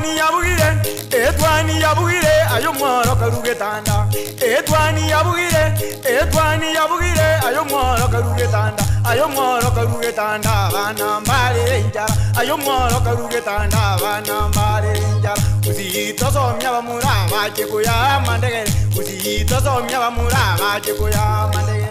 Etwani yabugire, etwani yabugire, aye omworo karue getanda. Etwani yabugire, etwani yabugire, aye omworo karue getanda. Aye omworo karue getanda, abana mbarere enchara. Aye omworo karue getanda, abana mbarere enchara. Gusii tosomie abamura bache koyaa amandegere, Gusii tosomie abamura bache koyaa amandegere.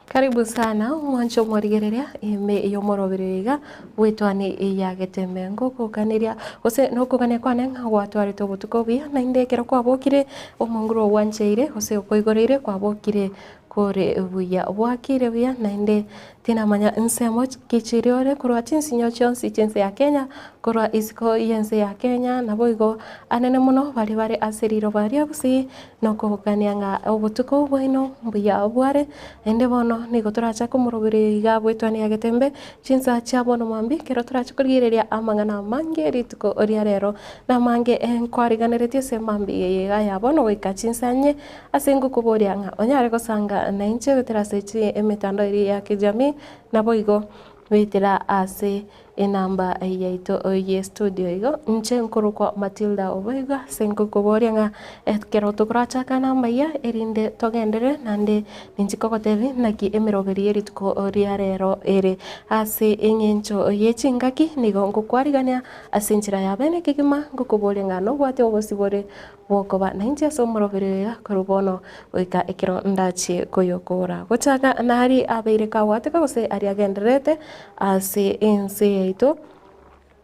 Karibu sana omwancho omorigereria ime y'omoroberi oyo iga bw'etwani ya Getembe. Ngogokaneria gose nokogania kwane ng'a gwatwarete obotuko obuya naende ekero kwabokire omonguru ogwancheire gose okoigoreire kwabokire kore buya. Bwakire buya naende Tinamanya ensemo ki chiria ore korwa chinsinyo chionsi chi'ense ya Kenya, korwa isiko y'ense ya Kenya, naboigo anene mono baria bare ase riroba ria Gusii, nokogania ng'a obotuko bwaino mbuya bware. Naende bono nigo torache komoroberia iga bw'etwani ya Getembe chinsa chia bono mambia ekero torache korigereria amang'ana amange rituko ria rero. Namange nkwariganeretie ase mambia eye iga ya bono goika chinsa inye Ase ngokoboria ng'a onyare gosanga nainche goetera ase emetandao eria ya kijamii, naboigo goetera ase enamba yaito ye studio igo. Inche nkorokwa Matilda Oboigo ase ngokoboria ng'a ekero tokorachaka namaiya erinde togenderere naende ninche kogotebia naki emeroberi ye rituko ria rero ere. Ase eng'encho ye chingaki nigo ngokwarigania ase enchera ya bene kegima ngokoboria ng'a nobwate obosibore Gokoba nainche ase omoroberi oyo korwa bono goika ekero ndachie koyokora. Gochaka nari abeire kagwateka gose aria agendererete ase ense yaito.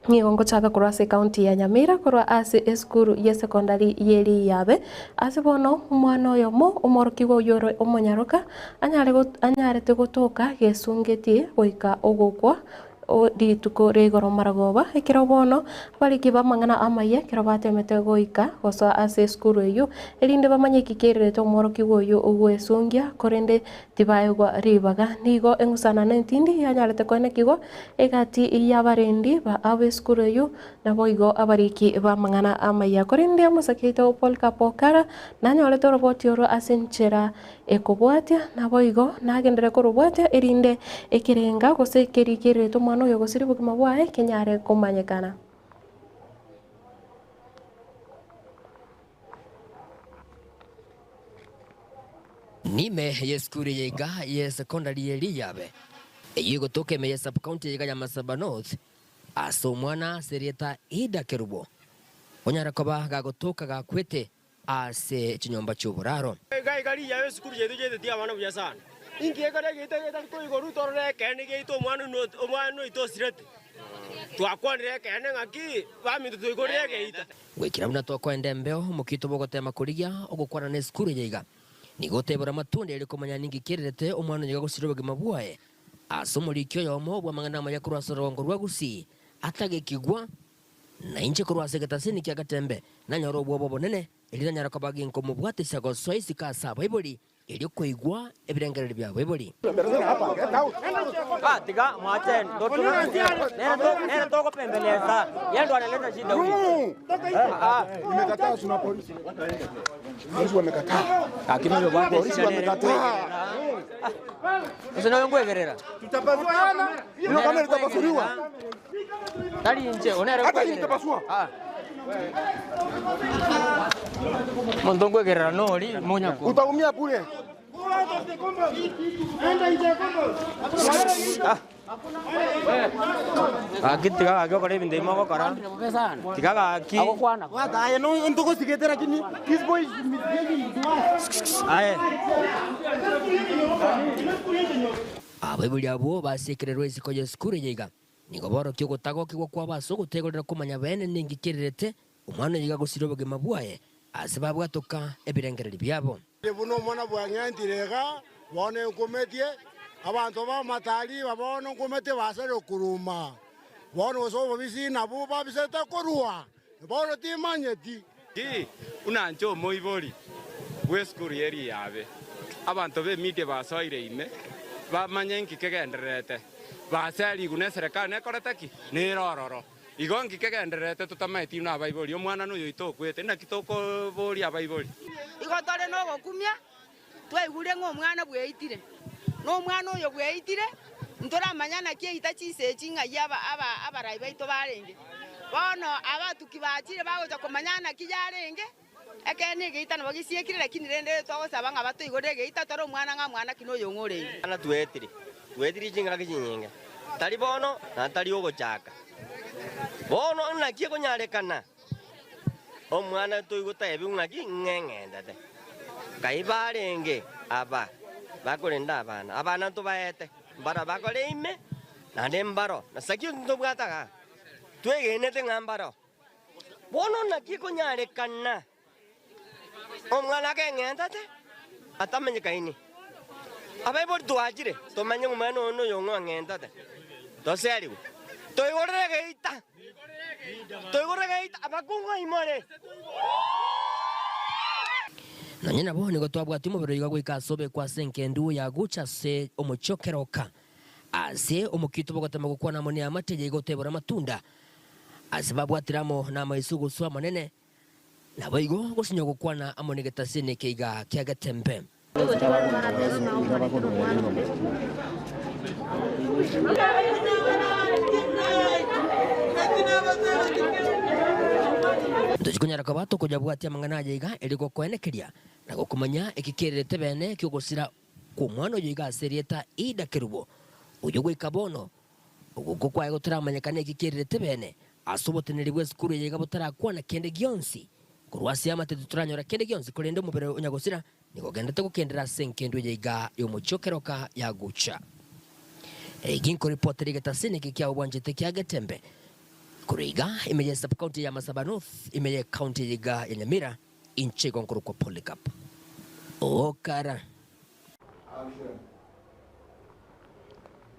Nigo ngochaka korwa ase ekaunti ya Nyamira korwa ase esukuru y'esekondari ye Riyabe. Ase bono omwana oyomo omworokigwa oyio ore omonyaroka anyare anyarete gotoka gesungetie goika ogokwa Rituko ria igoro maragoba, ekero bono abariki b'amang'ana amaya ekero batemete goika gosoa ase esukuru eyio, erinde bamanye eki kererete omworokigwa oyio ogwesungia, korende tibaegwa ribaga. Nigo eng'usanano entindi yanyarete koenekigwa egati y'abarendi ba ab'esukuru eyio, naboigo abariki b'amang'ana amaya. Korende omosake oito Polycarp Okara nanyorete oroboti orwo ase enchera Ekobwatia, naboigo nagenderere korobwatia, erinde ekerenga gose keria kererete omwana oyo gosiria obogima bwaye kenyare komanyekana. Nime y'esukuru eye iga y'esekondari ye Riyabe, eyio egotoka ime ye sub-county eye iga ya Masaba North, ase omwana ase erieta Ida Kerubo, onyare koba gagotoka gakwete Ase chinyomba chi'oboraro. Iga iga riya esukuru yaito yaitetie abana buya sana. Inki ekero egeita getari koigorwa torore ekeene giaito omwana omwana oito osirete. Twakwanire ekeene ng'aki baminto twaigorire egeita. Goikera buna tokoenda embeo, omokito bw'ogoteema korigia ogokwana nesukuru eye iga. Nigo otebora amatunda erio komanya ninki kererete omwana oyo iga gosira obogima bwaye. Ase omoriki oyomo bw'amang'ana amaya korwa ase orogongo rwa Gusii, atagekigwa Na inche korwa ase egetasini kia Getembe nanyore obwoba obonene, erio nanyare koba ginkomobwatisia gosoa isiko ase abaibori, erio koigwa ebirengererio bi'abaibori. Tari inche, one ere nkwegerera. Omonto nkwegerera nori monyakwo. Utaumia bure. Gaki tiga gaki okore ebinto ebi mogokora. Tiga gaki. Aye. Abaibori abwo basiekererwe isiko y'esukuru eye iga. Nigo borokia ogotagokigwa kwabo ase ogotegorera komanya bene ninki kererete omwana oyo iga gosira obogima bwaye, ase babwatoka ebirengererio biabo. Buna omwana bwang'entire iga, bono enkumetie, abanto b'amatari bono nkumetie basare okoruma. Bono gose obobisi nabwo babisete korua, bono timanyeti. Ki, buna inche omoibori bw'esukuru ye riabe, abanto b'emedia basoire ime, bamanye inki kegendererete, baserigwe neserekari nekorete ki? Nere ororo. Igo inki kegendererete totamaeti buna abaibori? Omwana noyo oito okwete, naki tokoboria abaibori? Igo tore nogokumia. Twaigure ng'a omwana bweitire, na omwana oyo bweitire, ntoramanya naki eita chinsa echi ng'ai abarai baito barenge. Bono abatuki bachire bagocha komanya naki yarenge, ekeene egeita nabo gesiekire, lakini rende twagosaba ng'a batoigorere egeita tore omwana ng'a mwana ki noyo ong'o orenge. Bana twetire, twetire chingaki chinyinge, tari bono na tari ogochaka. Bono naki ekonyarekana Omwana toigotebigwa ng'aki ng'eng'entete. Nkai barenge aba bakorenda abana? Abana ntobaete, mbaro bakore ime, naende mbaro. Nase ki ntobwate igaa? Twegenete ng'a mbaro. Bono naki ekonyarekana omwana akeng'entete atamanyekaini? Abaibori twachire tomanye ng'a omwana oyo noyo ong'o ang'entete, toserigwe, toigorere egeita, toigorere egeita, abakungu aimore. Nonya nabo nigo twabwatia omobere oiga goika ase obekwa ase engendu ya gocha ase omochie o keroka, ase omokito bogotema gokwana amo neamate eye igotebora amatunda, ase babwatire amo namaiso ogoswa amanene, Naboigo gosinywa gokwana amo negetasini ekeiga kia Getembe. Ntochi konyara koba tokonyabwatia amang'ana aya iga erio gokoenekeria na gokomanya eki kererete bene ki'ogosira kw'omwana oyo iga ase erieta Ida Kerubo, oyio goika bono Ogokwa kwaye gotaramanyekana eki kererete bene, ase oboteneneri bw'esukuru eye iga botarakwana kende gionsi. Korwa ase amate titoranyora kende gionsi, korende omobere o nyagosira nigo ogenderete gokendera ase engendu eye iga y'omochie o keroka ya gocha. Eki nkoripotera egetasini eke kia obwanchete kia Getembe. Korwa iga ime ye sub-county ya Masaba North ime ye county eye iga ya Nyamira, inche igo nkorokwa Polycarp Okara.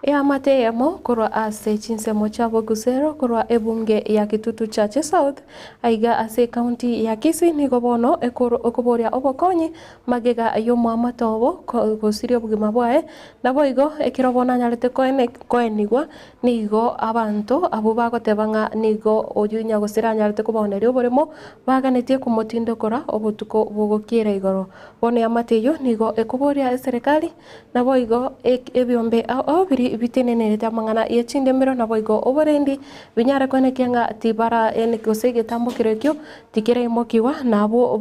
Eamate eyemo korwa ase chinsemo chia Bogusero korwa ebunge ya Kitutu Chache South aiga ase ekaunti ya Kisii nigo bono ekoboria obokonyi magega y'omoamate obo gosiria obogima bwaye naboigo ekero bono anyarete koenigwa nigo abanto abwo bagoteba ng'a nigo oyio nyagosira anyarete kobaoneria oboremo baganetie komotindekora obotuko bogokiera igoro. Bono eamate eyio nigo ekoboria eserekari, naboigo ebiombe ao biria bitenenerete amang'ana ye chindemero, naboigo oborendi, binyare koenekia ng'a tibara gose egetambo keria ekio tikeraimokigwa, na abwo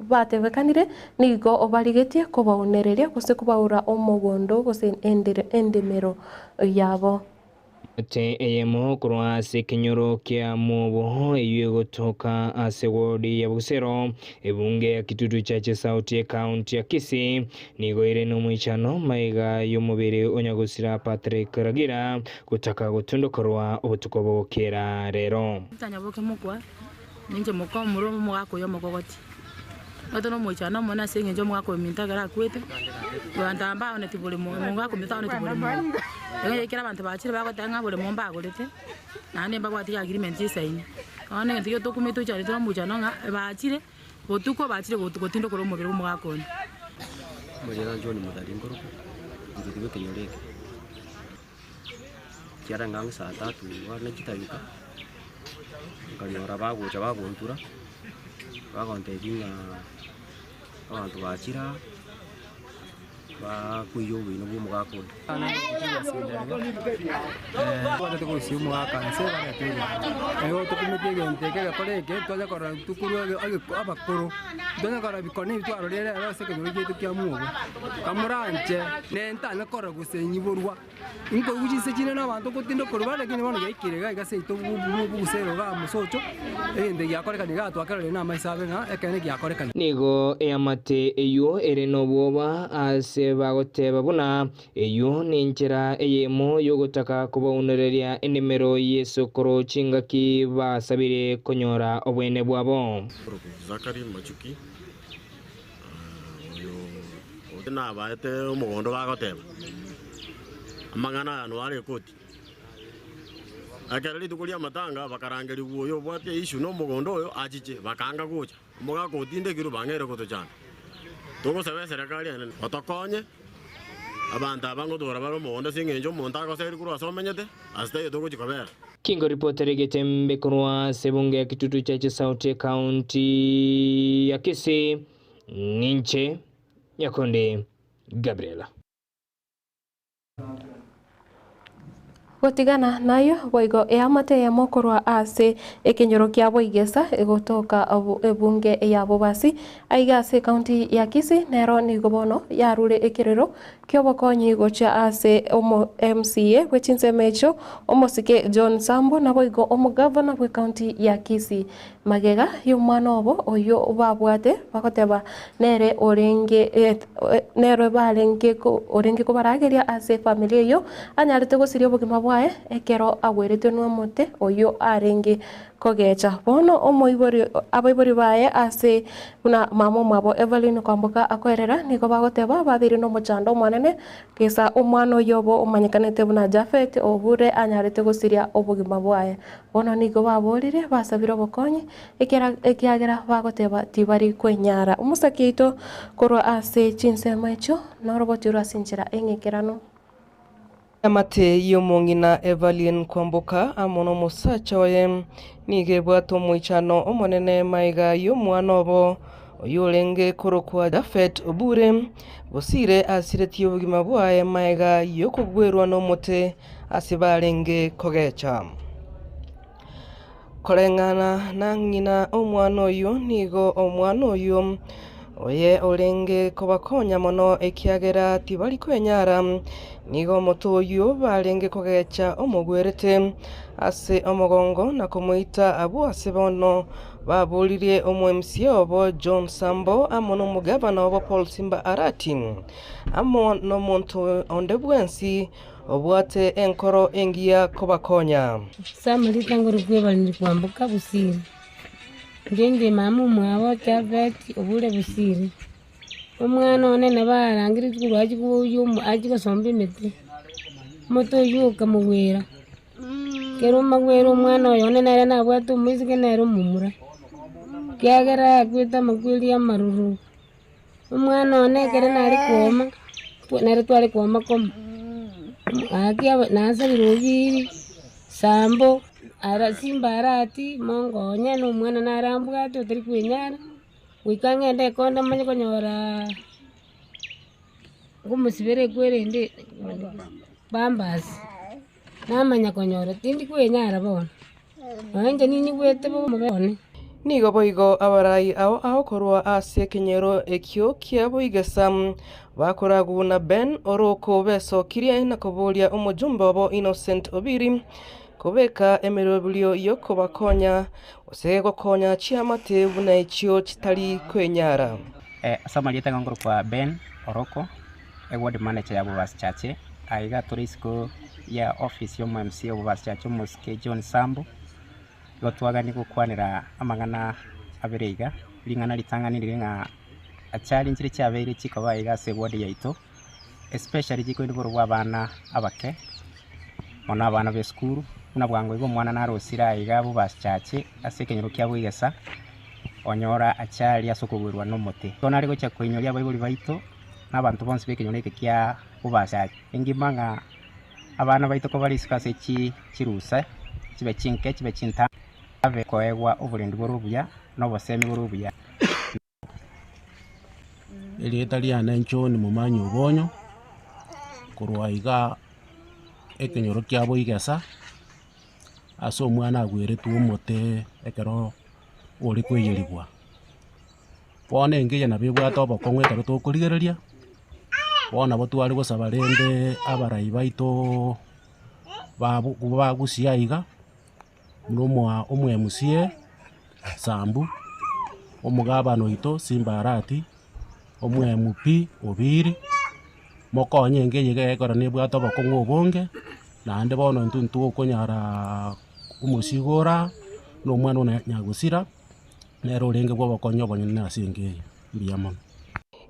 batebekanire nigo barigetie kobaunereria gose kobaura omogondo gose endemero yabo. Emete eyemo korwa ase ekenyoro kia Mobo eyio egotoka ase ward ya Busero, ebunge ya Kitutu Chache South y'ecounty ya Kisii, nigo ere nomoichano maiga y'omobere o nyagosira Patrick Ragira gotaka gotundokorwa obotuko bogokera rero. Ntanyaboke mokwa, ninche moka omorwe omogaka oyo omokogoti. Omanyete nomoichano omonene ase eng'encho omogaka oyo ominto ekero akwete, abanto aba mbaoneti boremo, omogaka ominto taoneti boremo. Igo ekero abanto bachire bagoteba ng'a boremo mbagorete, naende mbabwati agreement chisaini. Bono egento ekia tokumia toichanete nomoichano ng'a bachire, botuko bachire gotindokora omobere bwa omogaka oyo. Omorero John Muthari nkorokwa, omotuki bwa ekenyoro eke. Ekiagera ng'a saa tatu iga ne chidakika, nkanyora bagocha bagontura, bagontebia ng'a abanto bachire aa, bakoiywa oboina bwa omogaka oyo. Inkoigwa chinse chinde na abanto ngotinda korwa lakini bono giaikire iga iga seito bobusero iga mosocho, egento giakorekana iga twakerorire na amaiso abe ng'a ekeene giakorekana. Nigo eamate eyio ere nobwoba ase bagoteba buna eyio nenchera eyemo y'ogotaka kobaunereria endemero y'esokoro chingaki basabire konyora obwene bwabo. Zachary Machuki, oyo nabaete omogondo bagoteba, Amang'ana aya noare ekoti. Ekero rituko ri'amatanga bakarangerigwa oyo obwate issue nomogondo oyo achiche, bakaanga gocha. Omogaka otindekirwe bang'eire gotochanda. Togosaba eserekari enene otokonye abanto aba ngotora bare omogondo ase eng'encho omonto agoseria korwa ase omenyete, ase taiyo togochia kobera. Kingo ripoti rigete mbe korwa ase ebunge ya Kitutu Chache South ekaunti ya Kisii. Ninche. Nyakonde Gabriel. Gotigana nayio, boigo eamate eyemo korwa ase ekenyoro kia Boigesa egotoka ebunge ya Bobasi aiga ase ekaunti ya Kisii nero nigo bono yarure ekerero ki'obokonyi gochia ase omo MCA bwe chinsemo echio omosike John Sambo naboigo omogavana bw'ekaunti ya Kisii Magega y'omwana obo oyio babwate, bagoteba, Nere orenge nere barenge orenge kobarageria ase efamiri eyio, anyarete gosiria obogima bwaye ekero agweretwe nomote oyio arenge kogecha. Bono omoibori abaibori baye ase buna mama omwabo Evelyn kwamboka akoerera, nigo bagoteba babeire nomochando omonene gesa omwana oyio obo omanyekanete buna Japhet obure anyarete gosiria obogima bwaye. Bono nigo baborire, basabire obokonyi, ekiagera bagoteba tibari kwenyara. Omosake oito korwa ase chinsemo echio noroboti rwe ase enchera eng'ekeranu. Eamate y'omong'ina Evelyn Kwamboka amo nomosacha oye nigo ebwate omoichano omonene magega y'omwana obo oyorenge korokwa Japhet Obure, Bosire asiretie obogima bwaye magega y'okogwerwa nomote ase barenge kogecha. Koreng'ana na ng'ina omwana oyio, nigo omwana oyio oye orenge kobakonya mono ekiagera tibari kwenyara, nigo omote oyio barenge kogecha omogwerete ase omogongo na komoita abwo ase bono baboririe omo-MCA obo John Sambo amo nomogavana obo Paul Simba Arati amo nomonto onde bwensi Obwate enkoro engiya kobakonya. Samuel ritango rikwebani kwamboka Busiri. Ngenge mama omwabo Japhet obure Busiri. Omwana one nabo arangeretie korwa achia koyia omo achia gosomba emete, omote oywo okamogwera, ekero omogwera omwana oyo one nere nabwate omoiseke nere omomura, ekiagera akwete amakweri amaroro. Omwana one ekero nare kooma, nere tware kooma komo, gaki nasabire obiri, sambo, ara simba arati, mongonye na omwana nare ambwate otari kwenyara, goika ng'ende ekonda manye konyoraa nkomosibera ekwerende pambasi, namanya konyora tindi kwenyara bono. Nonya inche ninyigwete bobe one. Nigo boigo abarai ao ao korwa ase ekenyoro ekio kia Boigesa bakoragwa na Ben Oroko besokirie na koboria omojumbe obo Innocent Obiri kobeka emeroberio y'okobakonya gose gokonya chiamate buna echio chitari kwenyara. Ase amarieta iga nkorokwa Ben Oroko, eward manager ya Bobasi Church, aiga tore isiko ya office y'omo MCA o Bobasi Church omosike John Sambo, igo twagania gokwanera amang'ana abere iga, ring'ana ritang'ani rire ng'a achari nchire chiabeire chikoba aiga ase eward yaito, especially chikoenda igoro bwa abana abake, mono abana ba esukuru, buna bwango iga omwana narosire aiga Bobasi Church ase ekenyoro kia Boigesa, onyora achari ase okogwerwa nomote. Igo nare gocha koinyoria abaibori baito, na abanto bonsi b'ekenyoro eke kia Bobasi engima ng'a abana baito kobare isiko ase chi chirusa, chibe chinke chibe chintambe, babe koegwa oborendi bore obuya, na obosemi bore obuya. Erieta riane John Momanyi Obonyo, korwa igaa ekenyoro kia Boigesa, ase omwana agweretwe omote ekero ore koiyerigwa. Bono engiya nabo ebwate obokong'u ekero tokorigereria, bono nabo tware gosaba rende abarai baitooo babu bagusia iga, buna omoa omo MCA Sambu, omogabana oito Simba Arati, omo MP Obiri, mokonye enka eye iga ekero nebwate obokong'u obonge, naende bono intwe ntokonyara omosigo ora, na omwana one nyagosira. Nere orenge bw'obokonyi obonene ase enka eye. Mbuya mono.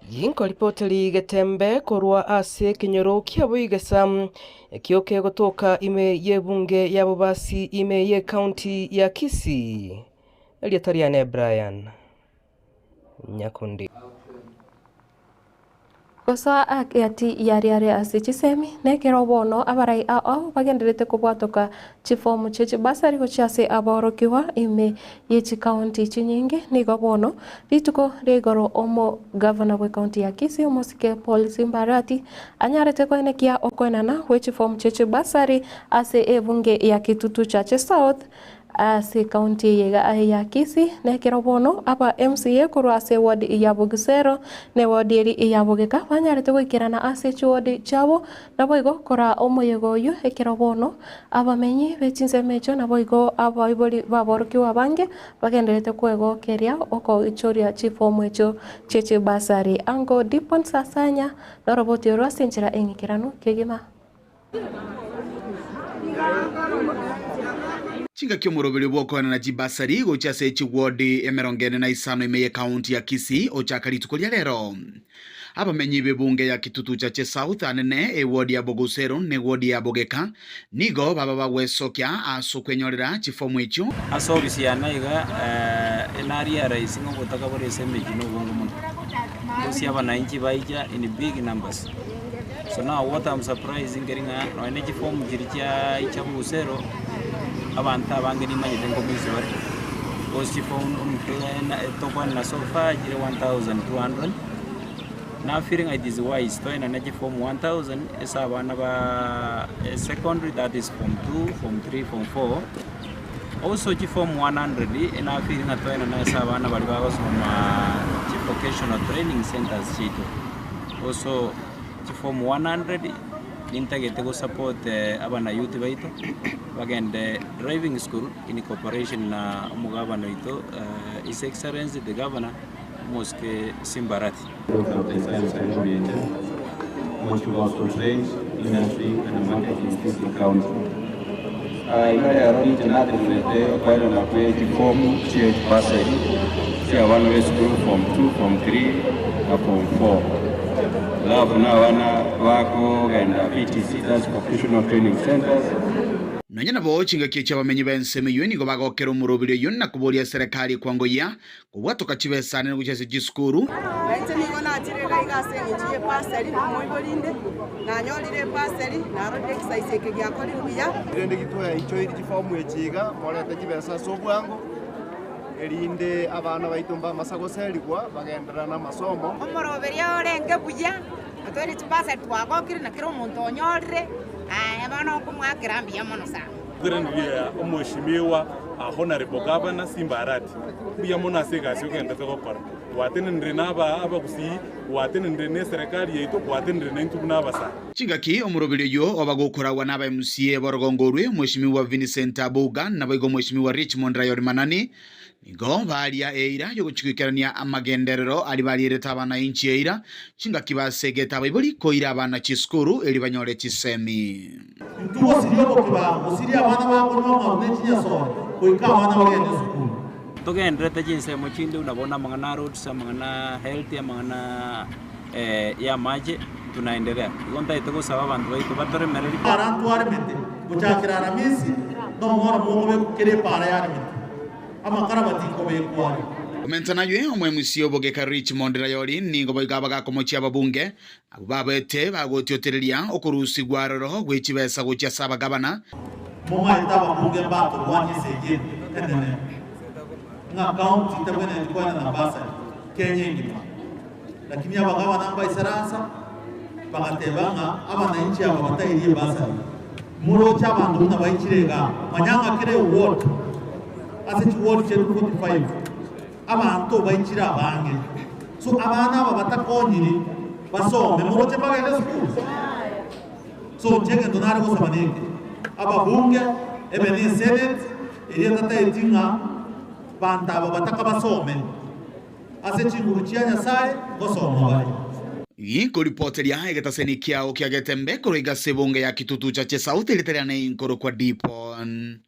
Ginkoripoteri getembe korwa ase ekenyoro kia Boigesa, ekio kegotoka ime y'ebunge ya Bobasi ime y'ecounty ya Kisii. Erieta riane Brian Nyakundi. Gosoa gati yariare ase chisemi, nekero bono abarai ao bagendererete kobwatoka chifomu chie chibasari gochia ase aborokigwa ime ye chikaunti chinyinge, nigo bono rituko ria igoro omogavana bw'ekaunti ya Kisii omosike Paul Simbarati anyarete koenekia okoenana gwe chifomu chie chibasari ase ebunge ya Kitutu Chache South Ase ekaunti eye iga ya Kisii, nekero bono aba MCA korwa ase eward ya Bogisero na eward eri ya Bogeka banyarete goikerana ase chiward chiabo naboigo koraa omoyega oyio ekero bono abamenyi be chinsemo echio naboigo abaibori baborokigwa abange bagendererete kwegokeria okoichoria chifomu echio chie chibasari. Ango Dipon Sasanya noroboti orwo ase enchera eng'ikeranu kegima. Chingaki omoroberio bw'okoenana chibasari gochia ase chiwodi 45 ime y'ekaunti ya Kisii ochaka rituko ria rero. Abamenyi b'ebunge ya Kitutu Chache South anene ewodi ya Bogusero na ewodi ya Bogeka nigo baba bagwesokia ase okwenyorera chifomu echio. Ase obisi yane iga enarealise ng'a obotaka bore ase emechie na obonge mono. Gose abanainchi baija in big numbers. So now what I'm surprised nkeri ng'a nonye ne chiform chiria chia chia bogusero, abanto abange nimanyete nkomoisia bare, because chiform tokwanera so far chire 1200, na feel ng'a it is wise toenane chiform 1000 ase abana ba secondary that is form two, form three, form four, also chiform 100 na feel ng'a toenane ase abana baria bagosoma chi vocational training centers chiaito. Also chiform 100 nintagete go support abana youth baito bagende driving school in cooperation na omogabana oito His Excellency the Governor Omosike Simba Arati. Iga rero ninche natenerete okoenana kwe chifomu chie chibasari chia abana b'esukuru form 2, form 3 na form 4. Alafu na abana bakogenda VTC that's vocational training centers. Nonya nabo chingaki echi abamenyi b'ensemo eyio nigo bagokera omoroberi oyio na koboria eserekari kwangoyia Kobwatoka chibesani na gochia ase chisukuru. Na inche nigo nachire iga iga ase engencho y'epaseri, nomoibori inde, nanyorire epaseri, narorire egesaisi eke giakorirwe buya. Rende gitwaichoirie chifomu echi iga, morete chibesa ase obwango, erinde abana baito mbamasa goserigwa, bagenderere namasomo. Omoroberio orenge buya, na toire chibasari twagokire, na kera omonto onyorire, aye bono okomoakera mbuya mono sana. Nkoiraneria Omweshimiwa Honourable Governor Simba Arati mbuya mono ase egasi ogenderete gokora. Gwatenenire na abagusii, gwatenenire ne eserekari yaito, gwatenenire naintwe buna abasae. Chingaki omoroberi oyio oba gokoragwa na aba MCA b'orogongo orwe, Omweshimiwa Vincent Abuga naboigo Omweshimiwa Richmond Rayori Manani, nigo baria eira y'ogochia goikerania amagenderero aria barierete abanainchi eira, chingaki basegete abaibori koira abana chisukuru erio banyore chisemi. Intwe gosiria obokibago, gosiria abana bakonywa amaru ne chinyasore, goika abana bagende esukuru. Togendererete chinsemo chinde buna bono amang'ana a roads, amang'ana a health, amang'ana ya amache, tunaendelea. Igo ntagete gosaba abanto baito batoremererie. Para ntwaremete gochakera Aramisi, nomoro mokobekwa kera epaara yaremete, amakara batikobekwa are. Komenta naywe, omoemusia obogeka Richmond Rayori nigo boigo abagakomochia ababunge Abwo babete bagotiotereria okorusigwa aroro gwe chibesa gochia ase abagabana. Momaete ababunge mbatorwanie esegi enene ng'a county tebwenereti koenana bursary Kenya engima. Lakini abagabana mbaisaransa bagateba ng'a abananchi aba batairie ebursary. Moroche abanto buna baichire igaa, manya ng'a kera eward ase chiward chiaito 45 Abanto baichire abange, so abana aba batakonyiri basome moroche mbagende esukuru? So inche egento nare gosaba neke, ababunge ebe ne esenate eria etataeti ng'a banto aba bataka basome ase chinguru chia Nyasaye ngosoma bare. Gikoripoteria egetaseni kiao kia Getembe korwa igase ebunge ya Kitutu Chache South erita riane inkorokwa Dipon.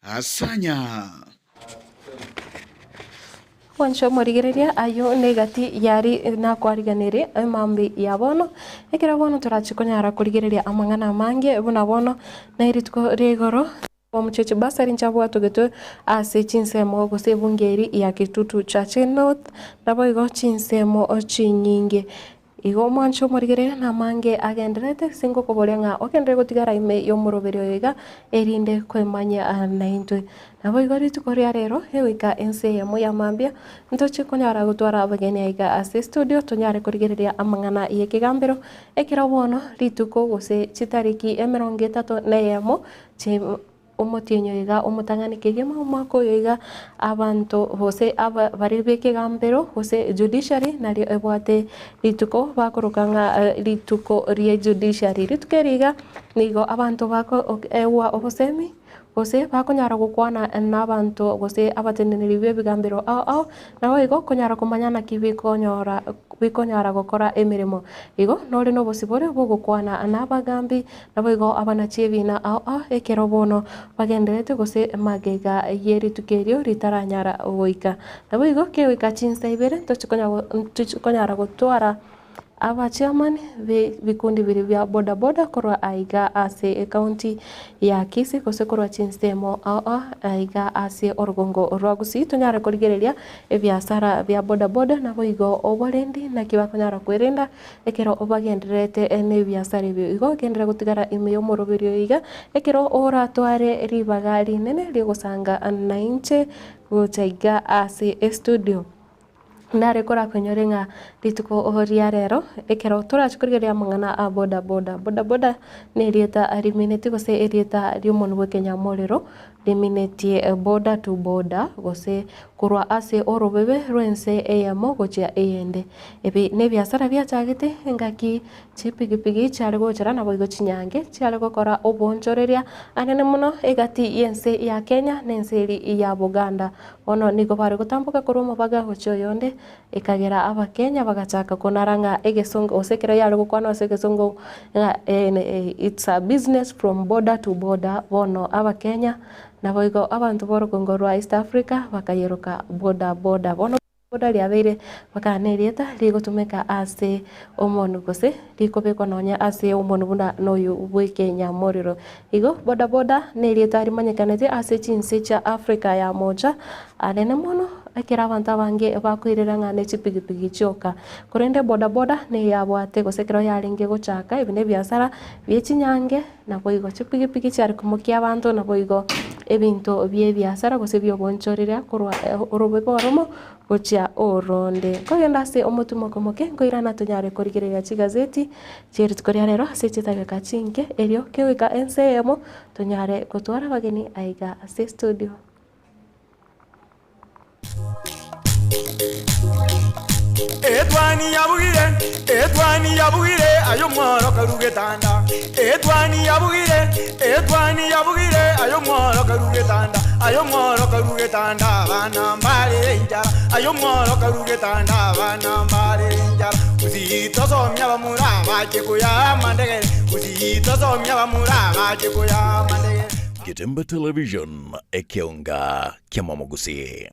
Asanya. Gwancha omorigereria ayio negati yari nakwariganirie emambi ya bono, ekero bono torache konyara korigereria amang'ana amange buna bono na rituko ria igoro omocheche basari nchabwatogetwe ase chinsemo gose ebunge eri ya Kitutu Chache North naboigo chinsemo chinyinge. Igo omwanche omorigereria namange agendererete ase ngokoboria ng'a ogenderere gotigara ime y'omoroberi oyo iga, erinde kwemanyia naintwe. Naboigo rituko ria rero egoika ense eyemo ya mambia, ntochie konyara gotwara abageni aiga ase estudio tonyare korigereria amang'ana y'ekegambero ekero bono rituko gose chitariki emerongo etato na eyemo chi Omotienyi oyo iga omotang'ani kegima omwaka oyo iga abanto gose aba baria b'ekegambero gose judiciary nario ebwate rituko bakoroka ng'a rituko rie judiciary. Rituko eri iga nigo abanto bako ewa obosemi gose bakonyara gokwana na abanto gose abateneneri b'ebigambero ao ao Naboigo konyara komanya naki bikonyora bikonyara gokora emeremo. Igo nore nobosibore bw'ogokwana nabagambi, naboigo abanachi ebiina ao ao ekero bono bagendererete gose magega ye rituko erio ritaranyara goika. Naboigo kegoika chinsa ibere ntochi konyara gotwara Abachairman be bikundi biria bia boda boda korwa aiga ase ecounty ya Kisii gose korwa chinsemo ao ao aiga ase orogongo rwa Gusii tonyare korigereria ebiasara bia boda boda naboigo oborendi naki bakonyara kwerenda ekero bagendererete na ebiasara ebio. Igo genderera gotigara ime y'omoroberio oyo iga ekero oratware ribaga rinene riogosanga nainche gocha iga ase estudio. Nare korakonyore ng'a rituko ria rero, ekero torache korigereria amang'ana a boda boda. Boda boda na erieta riminetie gose erieta ri'omonwe bwa ekenyamorero, riminetie border to border, gose korwa ase orobebe rw'ense eyemo gochia eyende. Ebi na ebiasara biachagete engaki chipigipigi chiare gochera naboigo chinyange chiare gokora oboonchoreria anene mono egati y'ense ya Kenya na ense eria ya Buganda. Bono nigo bare gotamboka korwa omobaga gochia oyonde, ekagera Abakenya bagachaka konara ng'a egesongo gose ekero yare gokwanwa ase egesongo ng'a it's a business from border to border, bono Abakenya naboigo abanto b'orogongo rwa East Africa bakayeroka boda boda. Bono boda riabeire bakana na erieta rigotumeka ase omonu gose rikobekwa nonya ase omonu buna noyo bw'ekenyamorero. Igo boda boda nerieta rimanyekanete ase chinse chia Africa ya mocha anene mono ekero abanto abange bakoirera ng'a ne chipigipigi chioka. Korende boda boda neyabwate gose ekero yarenge gochaka ebi nebiasara bie chinyange naboigo chipigipigi chiare komokia abanto naboigo ebinto bie ebiasara gose bioboonchoreria korwa orobebe oromo gochia oronde. Nkogenda ase omotumo omoke nkoirana tonyare korigereria chigazeti Chie rituko ria rero ase chidageka chinke, erio kegoika ense eyemo tonyare gotwara abageni aiga ase estudio. Etwani yabugire, etwani yabugire, aye omworo karu getanda. Etwani yabugire, etwani yabugire, aye omworo karu getanda. Aye omworo karu getanda, abana mbare enchara. Aye omworo karu getanda, abana mbare enchara. Gusii tosomia abamura bache koyaa amandegere, Gusii tosomia abamura bache koyaa amandegere. Getembe Television, ekeonga ki'amamogusii.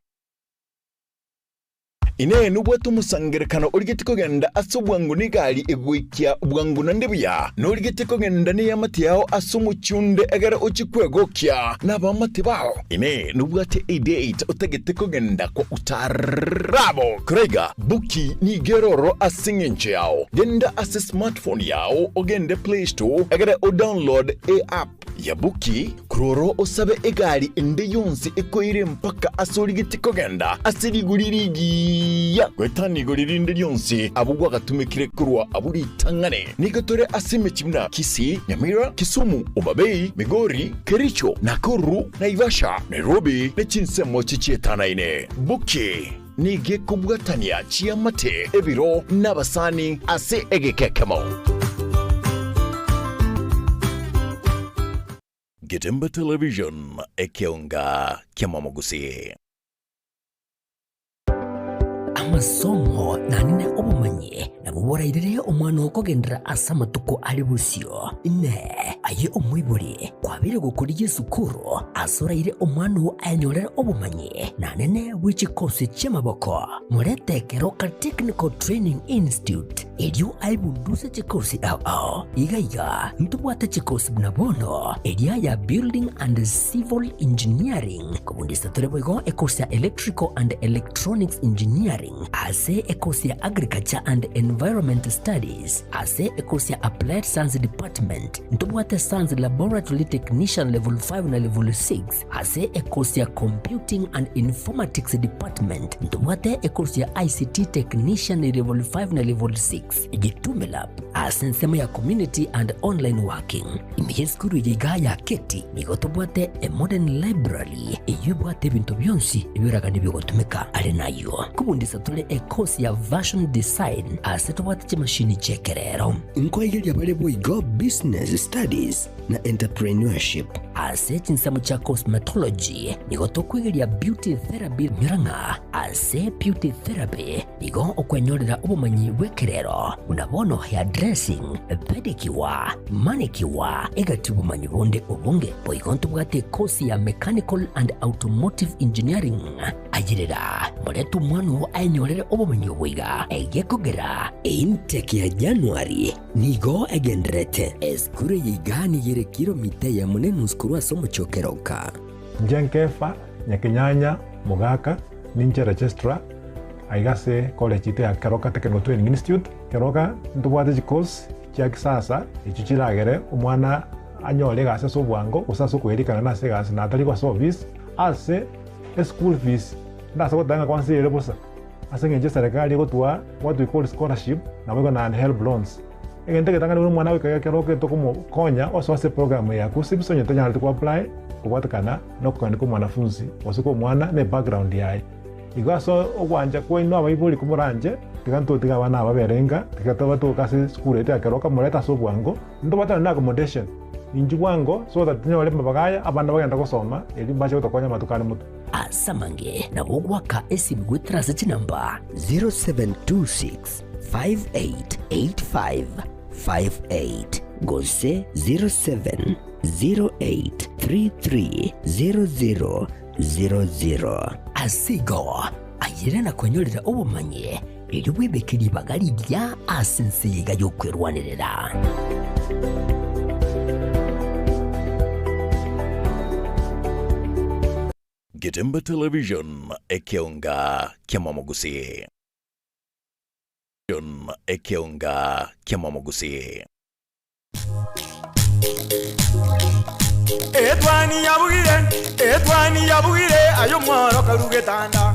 Inee! Nobwate omosangererekano origetie kogenda ase obwango negari egoikia bwango naende buya? Norigetie kogenda neamate yao ase omochie onde egere ochie kwegokia nabaamate bao? Inee! Nobwate edate otagete kogenda kwa utarabo? Koraiga, Buki nigo ere ororo ase engencho yao. Genda ase smartphone yao ogende Play Store egere odownload eapp ya Buki korwa ororo osabe egari ende yonsi ekoire mpaka ase origetie kogenda ase rigori rigiya goetania igori rinde rionsi abwo gwagatumekire korwa abwo ritang'ani. Nigo tore ase emechie buna Kisii, Nyamira, Kisumu, Homa Bay, Migori, Kericho, Nakuru, Naivasha, Nairobi ne chinsemo chichietanaine. Buki. Nigo ekobwatania chiamate, ebiro, na abasani ase egeka ekemo. Getembe Television, ekeonga ki'amamogusii. Amasomo naende obomanyi nabwo borairere omwana oo kogenderera ase amatuko are bosio. Inee! Aye omoibori, kwabeire gokorigia esukuru ase oraire omwana oo ayenyorere obomanyi nanene bwe chikosi chi'amaboko? Morete Keroka Technical Training Institute erio aebunduse chikosi ao ao. Iga iga ntobwate chikosi buna bono eria ya Building and Civil Engineering, kobundisa tore boigo ekosi ya Electrical and Electronics Engineering. Engineering, ase ekosi ya Agriculture and Environment Studies, ase ekosi ya Applied Science Department, ntobwate Science Laboratory Technician Level 5 na Level 6, ase ekosi ya Computing and Informatics Department, ntobwate ekosi ya ICT Technician Level 5 na Level 6. Gitume Lab, ase ensemo ya Community and Online Working. Ime y'esukuru eye iga ya Keti nigo tobwate a modern library eyio ebwate ebinto bionsi ebioragani bigotumeka. Are nayio kobundisa tore ecourse ya Fashion Design ase tobwate chimashini chi'ekerero. Nkoigeria bare boigo Business Studies na Entrepreneurship. Ase chinsemo chia Cosmetology nigo tokwegeria Beauty Therapy nyora ng'a ase Beauty Therapy Nigo okwenyorera obomanyi bw'ekerero, buna bono hairdressing, pedicure, manicure, egati obomanyi bonde obonge. Boigo ntobwate ekosi ya Mechanical and Automotive Engineering. Ayerera, morete omwana oo aenyorere obomanyi obo iga, egekogera. Intake ya January nigo egendererete. Esukuru eye iga nigo ere kilomita eyemo na enusu korwa ase omochie o Keroka. Inche Nkefa, Nyakenyanya, Mogaka, ninche registrar aiga ase college yaito ya Keroka Technical Training Institute. Keroka ntobwate chicourse chia kisasa echio chiragere omwana anyore egasi ase obwango gose ase okoerikana nase egasi na atari ase office. Ase eschool fees ndase goteba ng'a kwansa ere bosa ase eng'encho eserekari egotoa what we call scholarship naboigo naende helb loans. Egento egetang'ani buna omwana goika Keroka etokomokonya osoa ase eprogram eye ya KUCCPS onye tanyareti ko apply kobwatekana nokogania kwa omwanafunzi gose kwa omwana na ebackground yaye. Igo ase ogwancha kwaino abaibori komoranche, tiga ntotige abana aba babere inka, tiga tobatoke ase esukuru yaito ya Keroka morete ase obwango, ntobwatane na accommodation inchuo bwango so that tonyore amabaga aya abana bagende gosoma erio mbache gotokonya amatuko are motwe. Ase amange nabo ogoaka esimi goetera ase chinamba 0726 588558 gose 0708330000. Ase igo, ayere na kwenyorera obomanyi, erio bwebeke ribaga rigiya ase ense eye iga y'okwerwanerera. Getembe Television, ekeonga ki'amamogusii. Ekeonga ki'amamogusii. Etwani yabugire, etwani yabugire, aye omworo karu getanda.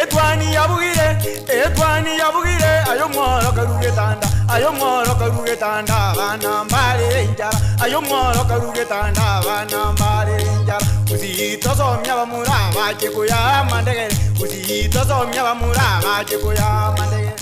Etwani yabugire, etwani yabugire, aye omworo karu getanda. Aye omworo karu getanda, abana mbare enchara. Aye omworo karu getanda, abana mbare enchara. Gusii tosomia abamura bache koya amandegere. Gusii tosomia abamura bache koya amandegere.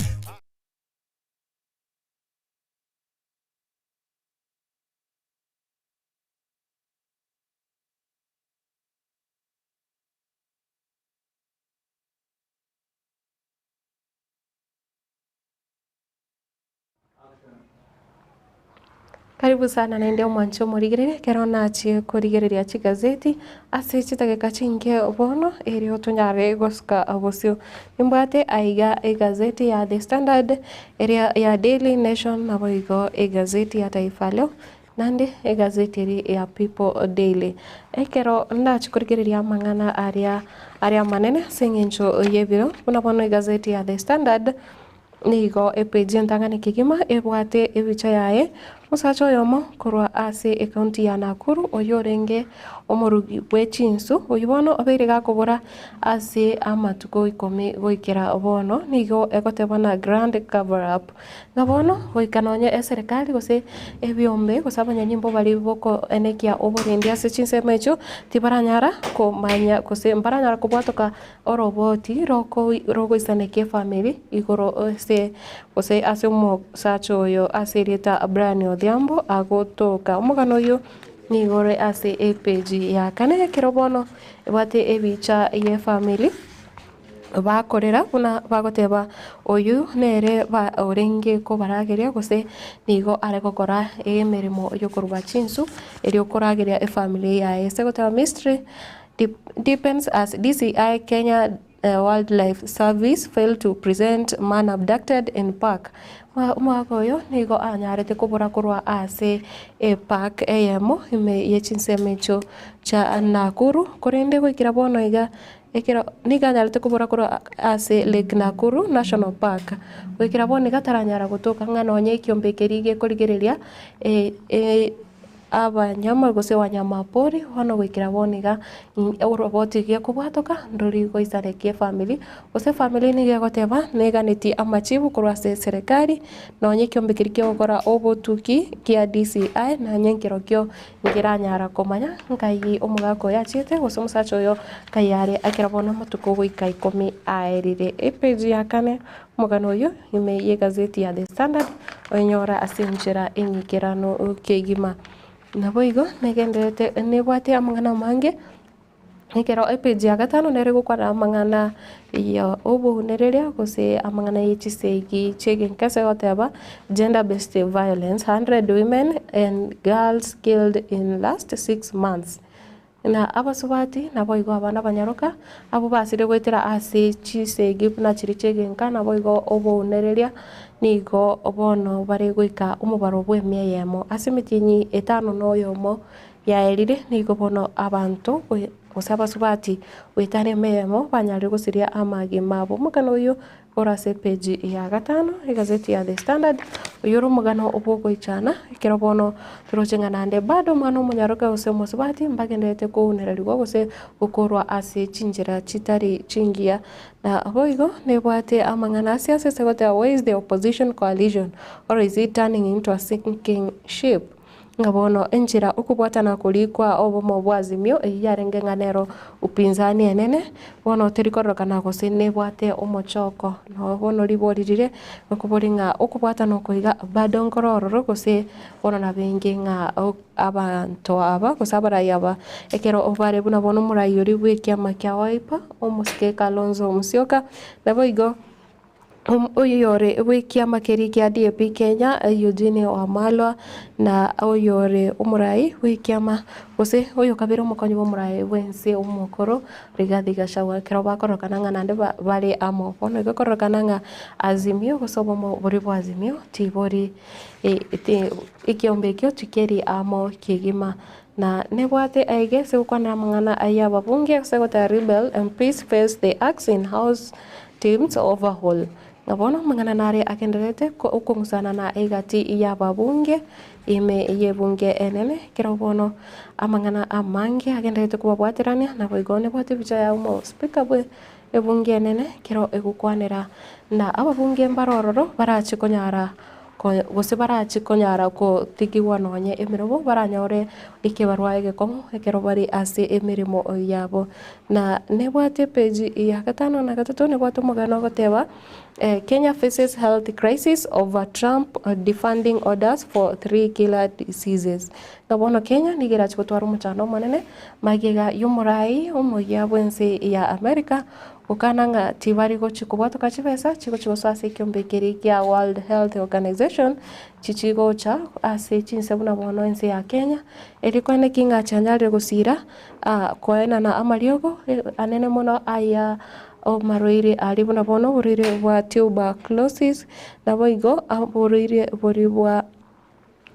Karibu sana naende omwanche omorigereria ekero nachie korigereria chigazeti ase chidageka chinke bono erio tonyare gosuka bosio. Nimbwate aiga egazeti ya The Standard, eria ya Daily Nation naboigo egazeti ya Taifa Leo naende egazeti eria ya People Daily. Ekero ndachie korigereria amang'ana aria are amanene ase eng'encho y'ebiro buna bono egazeti ya The Standard. Nigo epeji entang'ani kegima ebwate ebicha yaye, omosacha oyomo korwa ase ekaunti ya Nakuru oyio orenge omorugi bwe chinsu, oyio bono obeire gakobora ase amatuko ikomi goikera bono, nigo egotebwa na Grand Cover Up. Ng'a bono goika nonye eserekari gose ebiombe gose abanyanyimbo baria bokoenekia oborendi ase chinsemo echio tibaranyara komanya gose mbaranyara kobwatoka Oroboti rogoisanekia efamiri igoro ase gose ase omosacha oyo ase erieta Brian Odhiambo agotoka. Omogano oyio nigo ore ase epeji ya kane ekero bono ebwate ebicha y'efamiri bakorera buna bagoteba oyio nere orenge kobarageria gose nigo are gokora emeremo yokoruba chinsu erio korageria efamiri yaye. Ase goteba mystery Deepens as DCI Kenya Wildlife Service failed to present man abducted in park. Omogaka oyo nigo anyarete kobora korwa ase epark eyemo ime ye chinsemo echio chia Nakuru korende goikera bono iga Ekero nigo anyarete kobora korwa ase Lake Nakuru National Park, goikera bono iga taranyara gotoka ng'a nonye ekiombe keria gekorigereria abanyama gose wanyama pori bono goikera bono iga oroboti gekobwatoka ndori goisanekia efamiri, gose efamiri nigo egoteba neganetie amachibu korwa ase eserekari nonye ekiombe keria kiogokora obotuki kia DCI nonye nkerokio Nkeranyara komanya nkai omogaka oyo achiete, gose omosacha oyo nkai are ekero bono amatuko goika ikomi aerire. Epage ya kane, omogano oyio ime y'egazeti ya The Standard, oinyora ase enchera eng'ikeranu kegima. Naboigo negendererete nebwate amang'ana amange. Ekero epage ya gatano nere egokwana amang'ana ya obounereria gose amang'ana ye chisegi chi'egenka ase egoteba gender based violence, 100 women and girls killed in last 6 months. Na abasubati naboigo abana abanyaroka abwo basire goetera ase chisegi buna chiria chi'egenka naboigo obounereria nigo bono bare goika omobaro bwa emia eyemo ase emetienyi etano na oyomo. Yaerire, nigo bono abanto gose abasubati goetania emeremo banyarire gosiria amagima abo. Omogano oyio ore ase epeji ya gatano egazeti ya The Standard, oyio ore omogano bw'ogoichana ekero bono toroche ng'a naende bado omwana omonyaroke gose omosubati mbagendererete kounererigwa gose gokorwa ase chinchera chitari chingiya. Na boigo nebwate amang'ana ase ase ase goteba where is the opposition coalition or is it turning into a sinking ship? Ng'a bono enchera okobwatana koria kwa obomo bwa Azimio eyio yarenge ng'a nero upinzani enene, bono teri kororekana gose nebwate omochoko. Noo bono ribori rire okobori ng'a okobwatana oko iga bado nkoro ororo gose bono nabenge ng'a abanto aba gose abarai aba ekero bare buna bono omorai oria bwa ekiama kia Wiper, omosike Kalonzo Musyoka, naboigo. Oyore bw'ekiama keria kia DAP Kenya, Eugene Wamalwa, na oyore omorai bw'ekiama gose oyokabere omokonyi bw'omorai bw'ense omokoro Rigathi Gachagua ekero bakorokana ng'a naende bare amo. Bono igo ekororekana ng'a Azimio gose obomo boria bwa Azimio tibori ekiombe ekio tikeri amo kegima. Na nebwate aige ase gokwanera amang'ana ayio ababunge ase goteba Rebel MPs face the axe in House teams overhaul. Ng'a bono amang'ana nare agendererete okong'usana na egati y'ababunge ime y'ebunge enene ekero bono amang'ana amange agendererete kobabwaterania naboigo nebwate ebicha ya omo speaker bwe ebunge enene ekero egokwanera na ababunge mbare ororo barache konyara Gose barache konyara gotigigwa nonye emeremo, baranyore ekebarua egekong'u ekero bare ase emeremo yabo. Na nebwate epeji ya gatano na gatato nebwate omogano ogoteba, Kenya faces health crisis over Trump defunding orders for 3 killer diseases. Ng'a bono Kenya nigo erache gotwara omochando omonene magega y'omorai omoyia bw'ense ya America Gokana ng'a tibari gochia kobwatoka chibesa chigochia gosoa ase ekiombe keria kia World Health Organization chichigocha ase chinse buna bono ense ya Kenya, erio koeneki ng'a chianyarire gosira koenana amariogo anene mono aya amarwaire aria buna bono oborwaire bwa tuberculosis, naboigo oborwaire boria bwa.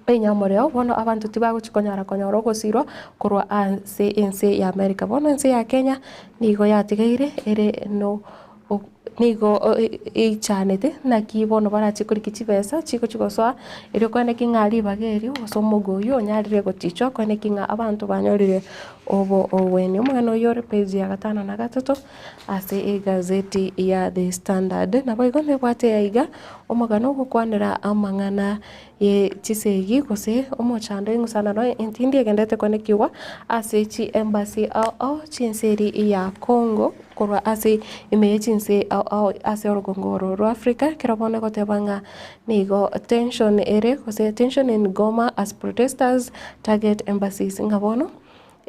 Enyamoreo, bono abanto tibagochia konyara konyora ogosirwa korwa ase ense ya America. Bono ense ya Kenya nigo yatigaire ere no nigo eichanete naki bono barachie korigia chibesa chigochia gosoa erio koeneki ng'a ribaga erio gose omogo oyio onyarire gotichwa koeneki ng'a abanto banyorire obo obweni. Omogano oyio ore page ya gatano na gatato ase egazeti ya The Standard. Naboigo nebwate aiga omogano ogokwanera amang'ana ye chisegi gose omochando eng'usanano entindi egenderete konekigwa ase chi'embassy ao ao chi'ense eria ya Congo korwa ase ime ye chinse ao ao ase orogongo oro rwa Africa ekero bono egoteba ng'a nigo tension ere gose tension in Goma as protesters target embassies ng'a bono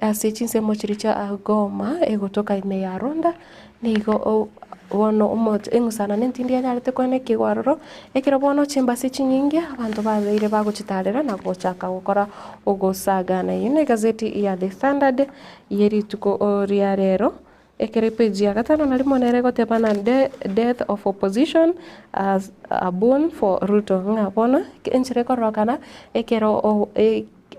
Ase chinsemo chiria chia Goma egotoka ime ya Rwanda, nigo bono eng'usana nentindi yanyarete koenekigwa aroro, ekero bono chimbasi chinyinge abanto babeire bagochitarera na gochaka gokora ogosagana. Eyio negazeti ya The Standard ye rituko ria rero, ekero epage ya gatano na rimo nere egoteba ng'a death of opposition as a boon for Ruto, ng'a bono enchera ekororokana ekero.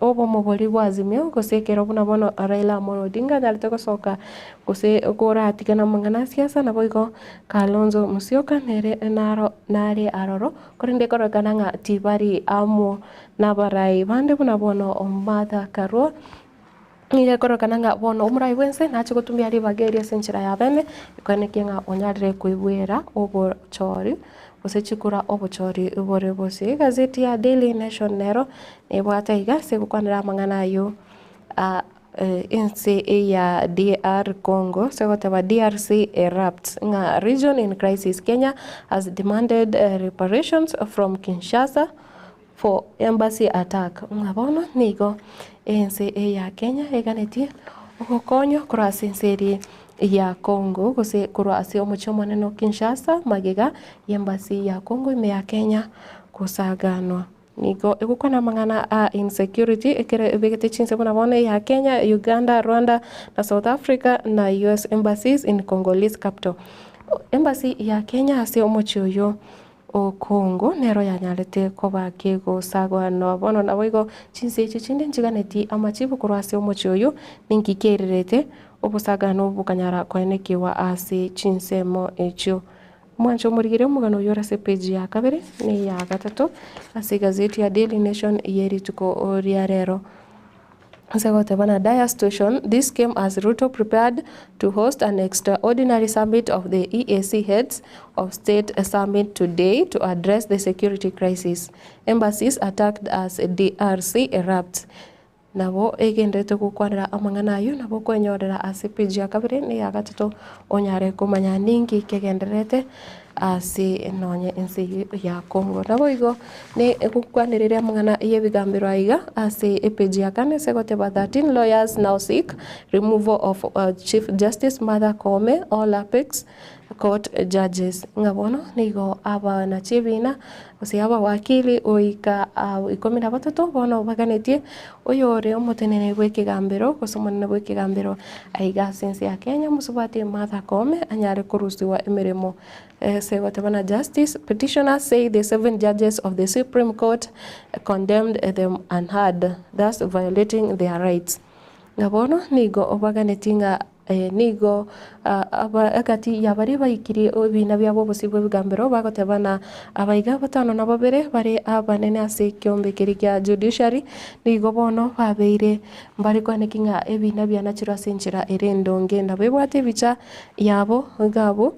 Obomo boria bwa Azimio gose ekero buna bono Raila Amolo Odinga anyarete gosoka gose koratige namang'ana a siasa naboigo Kalonzo Musyoka nere naro nare aroro korende ekororekana ng'a tibari amo nabarai bande buna bono Martha Karua. Nigo ekororekana ng'a bono omorai bw'ense nache gotumia ribaga erio ase enchera ya bene, ekoenekia ng'a onyarire koigwera obochori gose chikura obochori bore bosio. Egazeti ya Daily Nation nero nebwate iga ase egokwanera amang'ana ayio a ense ya DR Congo ase ogoteba DRC erupts ng'a region in crisis Kenya has demanded reparations from Kinshasa For embassy attack, ng'a bono nigo ense eye ya Kenya eganetie ogokonywa korwa ase ense eria ya Congo gose korwa ase omochie omonene o Kinshasa magega y'embassy ya Congo ime ya Kenya gosaganwa. Nigo egokwana amang'ana a insecurity ekero ebegete chinse buna bono eya Kenya, Uganda, Rwanda na South Africa na US embassies in Congolese capital. Embassy ya Kenya ase omochie oyo O Congo nero yanyarete koba kegosagwanwa bono naboigo chinse echio chinde nchiganeti amachibu korwa ase omochie oyo ninki kiererete obosagano bokanyara koenekiwa ase chinsemo echio. Mwanche omorigere omogano oyio ore ase epeji ya kabere na eya gatato ase egazeti ya Daily Nation ye rituko ria rero. Ase goteba na dire situation, this came as Ruto prepared to host an extraordinary summit of the EAC heads of state summit today to address the security crisis. Embassies attacked as DRC erupts. Nabo egenderete gokwanera amang'ana ayio nabo okwenyorera ase page ya kabere na eya gatato onyare komanya ninki kegendererete ase nonye ense eyio ya Congo. Naboigo ne egokwanereria amang'ana y'ebigambero aiga ase epage ya kane ase egoteba 13 lawyers now seek removal of Chief Justice Martha Koome all apex court judges ng'a bono nigo abanachi ebina gose abawakili goika ikomi na batato bono baganetie oyore omoteneneri bw'ekegambero gose omonene bw'ekegambero aiga ase ense ya Kenya mosubati Martha Koome anyare korusiwa emeremo ase goteba na Justice petitioners say the seven judges of the Supreme Court condemned them unheard thus violating their rights. Ng'a bono nigo baganetie ng'a Nigo egati ya baria baikirie ebiina biabo obosio bw'ebigambero bagoteba na abaiga batano na babere bare abanene ase ekeombe keria kia judiciary, nigo bono babeire mbare koenekia ng'a ebiina bianachirwe ase enchera ere endonge. Nabo ebwate ebicha yabo iga abwo.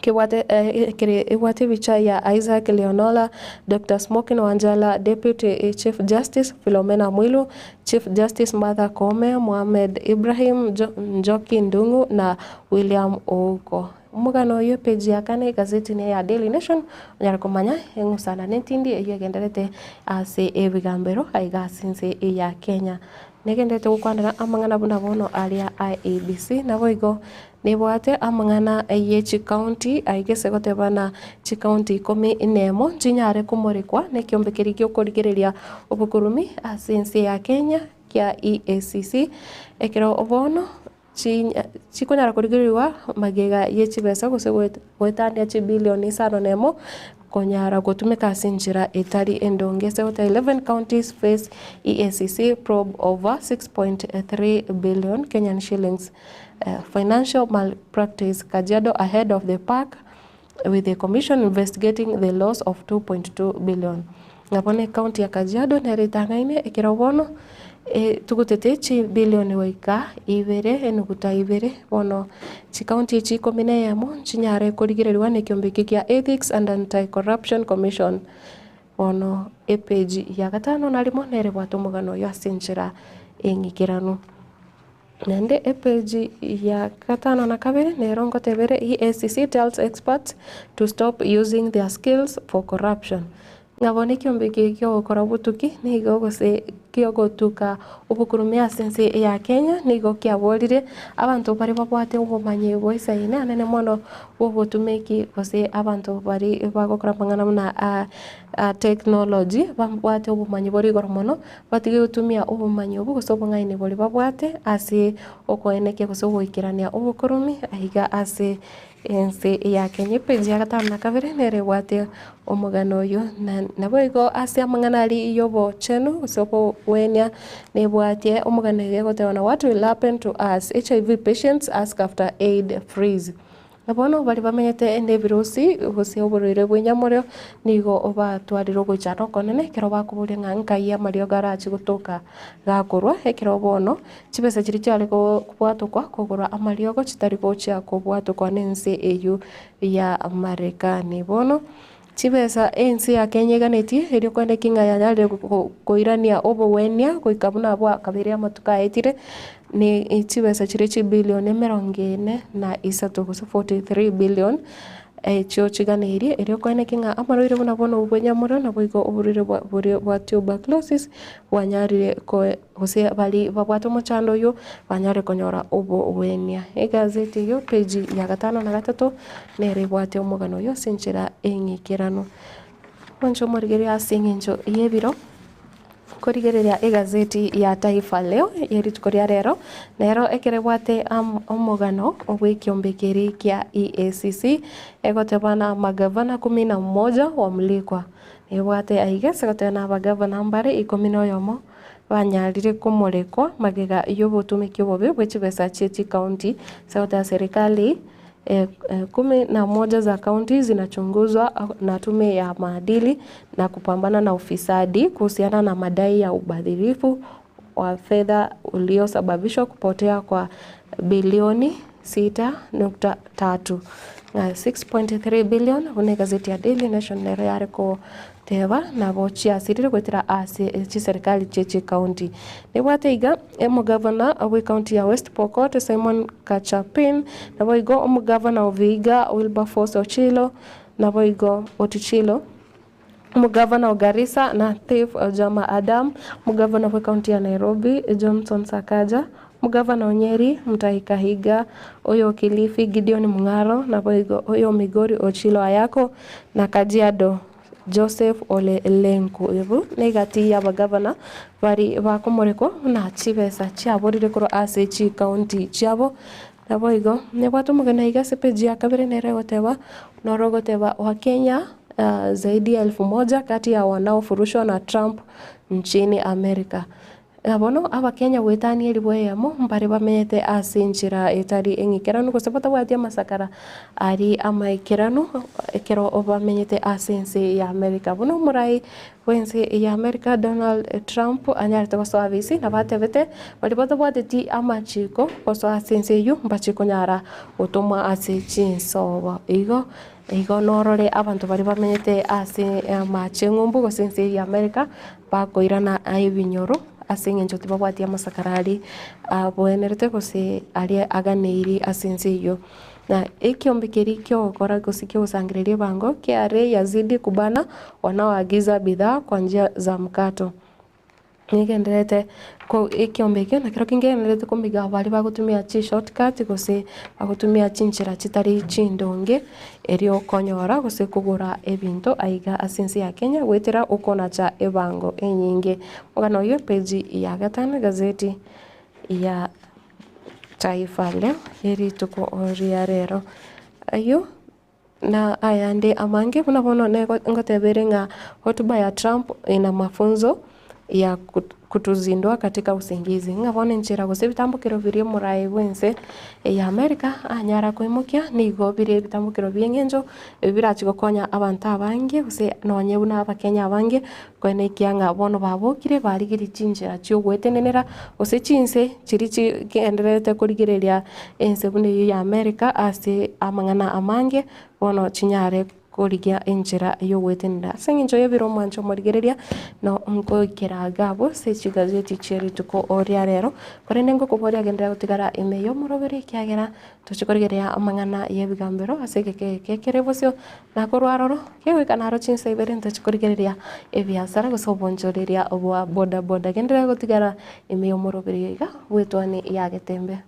Kebwate ekere ebwate ebicha ya Isaac Leonola, Doctor Smokin Wanjala, Deputy Chief Justice Philomena Mwilu, Chief Justice Martha Koome, Mohamed Ibrahim, Njoki Ndung'u na William Ouko. Omogano oyio epage ya kane egazeti ne ya Daily Nation onyare komanya eng'usana na entindi eyio egenderete ase ebigambero aiga ase ense ya Kenya. Negenderete gokwanera amang'ana buna bono aria IEBC naboigo Nebwate amang'ana ye chikaunti aiga ase goteba na chikaunti ikomi nemo nchinyare komorekwa nekiombe keria giokorigereria obokurumi ase ense ya Kenya kia EACC ekero bono chikonyara korigererigwa magega ye chibesa gose goetania chibilioni isano nemo konyara gotumeka ase enchera etari endonge ase goteba 11 counties face EACC probe over 6.3 billion Kenyan shillings. Financial malpractice, Kajiado ahead of the pack with the commission investigating the loss of 2.2 billion. Ng'a bono ecounty ya Kajiado nere etang'aine ekero bono etugutete chibilioni goika ibere enuguta ibere bono chicounty echi ikomi na eyemo nchinyare korigereriwa na ekiombe eke kia Ethics and Anti-Corruption Commission. Bono epage ya gatano na rimo nere ebwate omogano oyo ase enchera eng'ikeranu. Naende epeji ya gatano na kabere nero ngotebere EACC tells experts to stop using their skills for corruption. Ng'a bono ekiombe eke ki'ogokora obotuki nigo gose ki'ogotuka obokurumi ase ense ya Kenya nigo kiaborire abanto baria babwate obomanyi boisaine anene mono bw'obotumeki gose abanto baria bagokora amang'ana buna a technology babwate obomanyi bore igoro mono Batige gotumia obomanyi obwo gose obong'aini boria babwate ase okoenekia gose ogoikerania obokorumi aiga ase Ense ya Kenya epeji ya gatano na kabere nere ebwate omogano oyo na naboigo ase amang'ana aria y'obochenu gose obogwenia nebwatie omogano iga egoteba na what will happen to us HIV patients ask after aid freeze. Na bono baria bamenyete nebirosi gose oborwaire bw'enyamoreo nigo batwarire ogoichana okonene ekero bakoboria ng'a nkai amariogo arache gotoka gakorwa ekero bono chibesa chiria chiare kobwatokwa kogora amariogo chitari gochia kobwatokwa nense eyio ya Marekani. Bono chibesa ense ya Kenya eganetie erio kende ki ng'a yanyarire koirania obogwenia goika buna bwakabeire amatuko aetire ne chibesa chiria chibilioni emerongo ene na isato gose 43 billion echio chiganeirie erio kweneki ng'a amarwaire buna bono obwo bw'enyamorero naboigo oborwaire bwa boria bwa tuberculosis bwanyarire koe gose baria babwate omochando oyio banyare konyora obogwenia. Egazeti eyio page ya gatano na gatato nere ebwate omogano oyio ase enchera eng'ikeranu. Mwanche omorigereria ase eng'encho y'ebiro. Korigereria egazeti ya Taifa Leo ye rituko ria rero, nero ekero ebwate omogano bw'ekiombe keria kia EACC, egoteba na amagavana kumi na mmoja wamulikwa. Ebwate aiga ase goteba na abagavana mbare ikomi na oyomo banyarire komorekwa magega y'obotumiki obobe bwe chibesa chie chikaunti ase goteba serikali kumi na moja za kaunti zinachunguzwa na tume ya maadili na kupambana na ufisadi kuhusiana na madai ya ubadhirifu wa fedha uliosababishwa kupotea kwa bilioni 6.3 ng'a 6.3 billion buna egazeti ya Daily Nation nero yare koteba nabo chiasirire goetera ase chiserikali chie chikaunti. Nebwate iga omogavana bwe ekaunti ya West Pokot Simon Kachapin naboigo omogavana o Vihiga Wilberforce Ochilo naboigo Otichilo, omogavana o Garissa Nathif Jama Adam, omogavana bwe ekaunti ya Nairobi Johnson Sakaja, omogavana o Nyeri Mutahi Kahiga, oyo o Kilifi Gideon Mung'aro naboigo oyo o Migori Ochilo Ayako na Kajiado Joseph Ole Lenku. Ebu negati y'abagavana baria bakomorekwa buna chibesa chiaborire korwa ase chikaunti chiabo. Naboigo nebwate omogeni aiga ase page ya kabere nere egoteba, noro ogoteba Wakenya zaidi ya elfu moja kati ya wanaofurushwa na Trump nchini America. Na bono Abakenya goetania elifu eyemo mbare bamenyete ase enchera etari eng'ikeranu gose batabwati amasakara aria amaikeranu ekero bamenyete ase ense ya America. Buna omorai bw'ense ya America Donald Trump anyarete gosoa abisi nabo atebete baria batabwateti amachiko gosoa ase ense eyio mbache konyara gotomwa ase chinsobo. Igo igo norore abanto baria bamenyete ase amache ng'umbu gose ense ya America bakoirana ebinyoro ase eng'encho tibabwati amasakara aria abwenerete gose aria aganeiri ase ense eyio. Na ekiombe keria kiogokora gose kiogosangereria ebango kiare yazidi kubana wanaoagiza bidhaa kwa njia za mkato. Nigendererete ko ekiombe ekio nakero kingendererete komiga baria bagotumia chishortcut gose bagotumia chinchera chitari chindonge erio konyora gose kogora ebinto aiga ase ense ya Kenya goetera okonacha ebango enyinge. Omogano oyio epage ya gatano egazeti ya Taifa Leo ye rituko ria rero. Ayio na ayande amange buna bono ngoteba ere ng'a hotuba ya Trump ina mafunzo ya kutuzindua katika usingizi, ng'a bono enchera gose ebitambokero biria omoraai bw'ense ya America anyara koimokia nigo bire ebitambokero bi'eng'encho ebi birachi gokonya abanto abange gose nonye buna abakenya abange koenekia ng'a bono babokire barigirie chinchera chiogoetenenera gose chinse chiria chigendererete korigereria ense buna eyio ya America ase amang'ana amange bono chinyare korigia enchera y'ogoetenenera. Ase eng'encho y'ebiro omwancho omorigereria no nkoikera iga abwo ase chigazeti chie rituko ria rero, korende ngokoboria agenderera gotigara ime y'omoroberi ekiagera tochia korigereria amang'ana y'ebigambero ase egeka eke kere bosio na korwa aroro kegoika naro chinsa ibere ntochia korigereria ebiasara gose obonchoreria bwa bodaboda. Genderera gotigara ime y'omoroberi iga bw'etwani ya Getembe.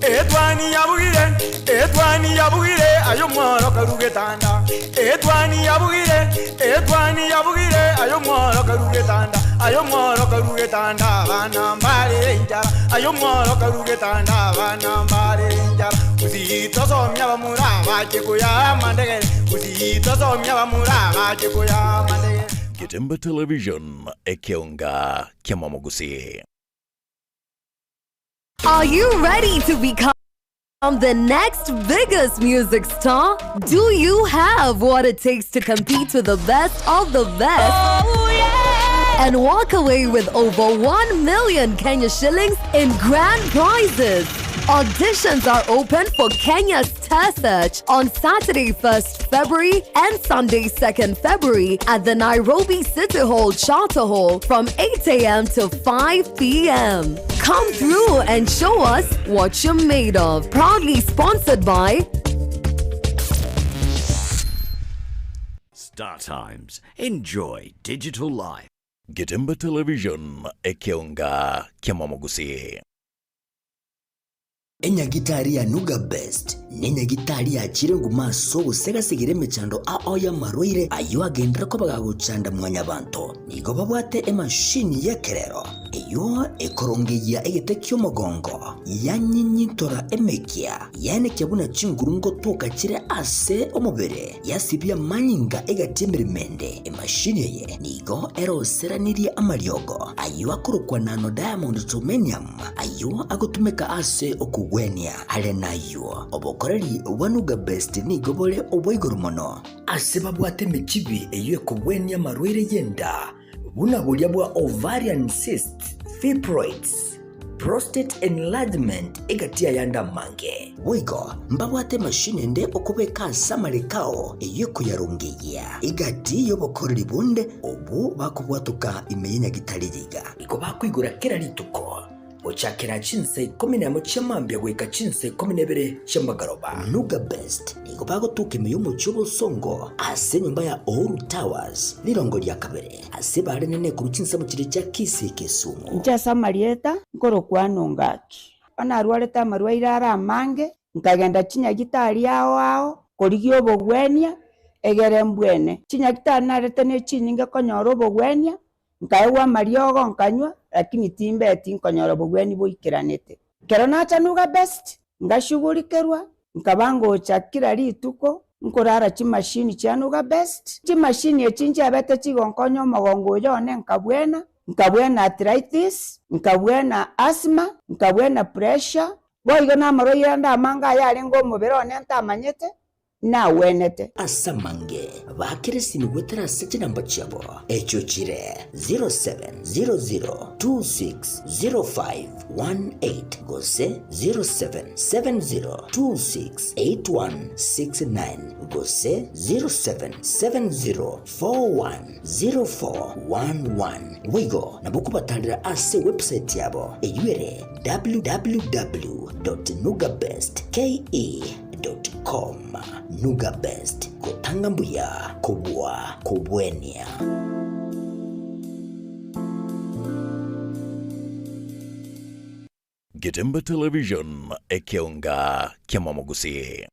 Etwani yabugire, etwani yabugire, ayo mworo karugetanda. Etwani yabugire, etwani yabugire, ayo mworo karugetanda. Ayo mworo karugetanda, bana mbare injara. Ayo mworo karugetanda, bana mbare injara. Usitosomya bamura bachikuya mandegere. Usitosomya bamura bachikuya mandegere. Getemba Television, ekeonga kia Mamagusi. Are you ready to become the next biggest music star? Do you have what it takes to compete with the best of the best? And walk away with over 1 million Kenya shillings in grand prizes. Auditions are open for Kenya's Star Search on Saturday, 1st February and Sunday, 2nd February at the Nairobi City Hall Charter Hall from 8 a.m. to 5 p.m. Come through and show us what you're made of. Proudly sponsored by Star Times. Enjoy digital life. Getemba Television, ekeonga kia Mamagusi. Enyagitari ya Nuga Best nenyagitari yachire nguma ase ogosegasegera emechando ao y'amarwaire ayio agenderere koba gagochanda mwanyabanto. Nigo babwate emashini y'ekerero eyio ekorongeyia egete ki'omogongo, yanyinyintora emekia, yaenekia buna chinguru ngotoka chire ase omobere, yasibia amanyinga egati y'emeremo ende. Emashini eye nigo eroseranirie amariogo ayio akorokwa nano diamond germanium ayio agotumeka ase okogwenia. Are nayio, obokoreri bwa Nuga Best nigo bore obwa igoro mono. Ase babwate emechibi eyio ekogwenia amarwaire y'enda, buna boria bwa ovarian cysts, fibroids, prostate enlargement egati y'ayande amange. Boigo mbabwate emashini ende okobeka ase amareko ao eyio ekoyarongeyia egati y'obokoreri bonde obwo bakobwatoka ime y'enyagitari riga. Igo bakoigora kera rituko gochakera chinsa ikomi nemo chia mambia goika chinsa ikomi na ibere chi'amagoroba. Nuga Best nigo bagotoka ime y'omochie obosongo ase enyomba ya Uhuru Towers, rirongo ria kabere, ase bare nene korwa chinsemo chiria chia Kisii Kisumu. Inche ase amarieta nkorokwa Nongaki. Bono narwarete amarwaire are amange, nkagenda chinyagitari ao ao korigia obogwenia, egere mbwene. Chinyagitari narete ne chinyinge konyora obogwenia, Nkaegwa amariogo nkanywa, lakini timbeti nkonyora obogwenia boikeranete. Ekero nacha Nuga Best, ngashugurikerwa, nkaba ngocha kera rituko, nkorara chimashini chia Nuga Best. Chimashini echi nchiabete chigonkonya omogongo oyo one nkabwena, nkabwena arthritis, nkabwena asthma, nkabwena pressure, boigo namarwaire ande amange ayarenge omobere one ntamanyete, nagwenete. Ase amange baakere esimi goetera ase chinamba chiabo, echio chire 0700260518 gose 0770268169 gose 0770410411. Boigo nabo kobatarera ase ewebsite yabo eyio ere www.nugabestke. Com. Nuga Best, gotanga mbuya kobua kobwenia. Getemba Television, ekeonga kiamamogusii.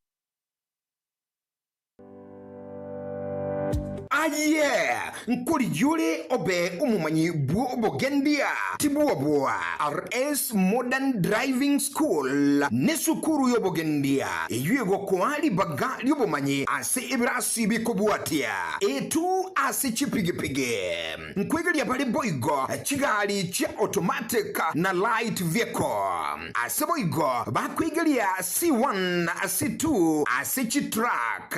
Aye, nkorigia ore obe omomanyi bw'obogendia, tibwoboa. RS Modern Driving School nesukuru y'obogendia eyio egokoa ribaga ri'obomanyi ase ebirasi bikobwatia A2 ase chipigipigi. Nkwegeria bare boigo chigari chia automatic na light vehicle. Ase boigo bakwegeria C1, C2 ase chitruck.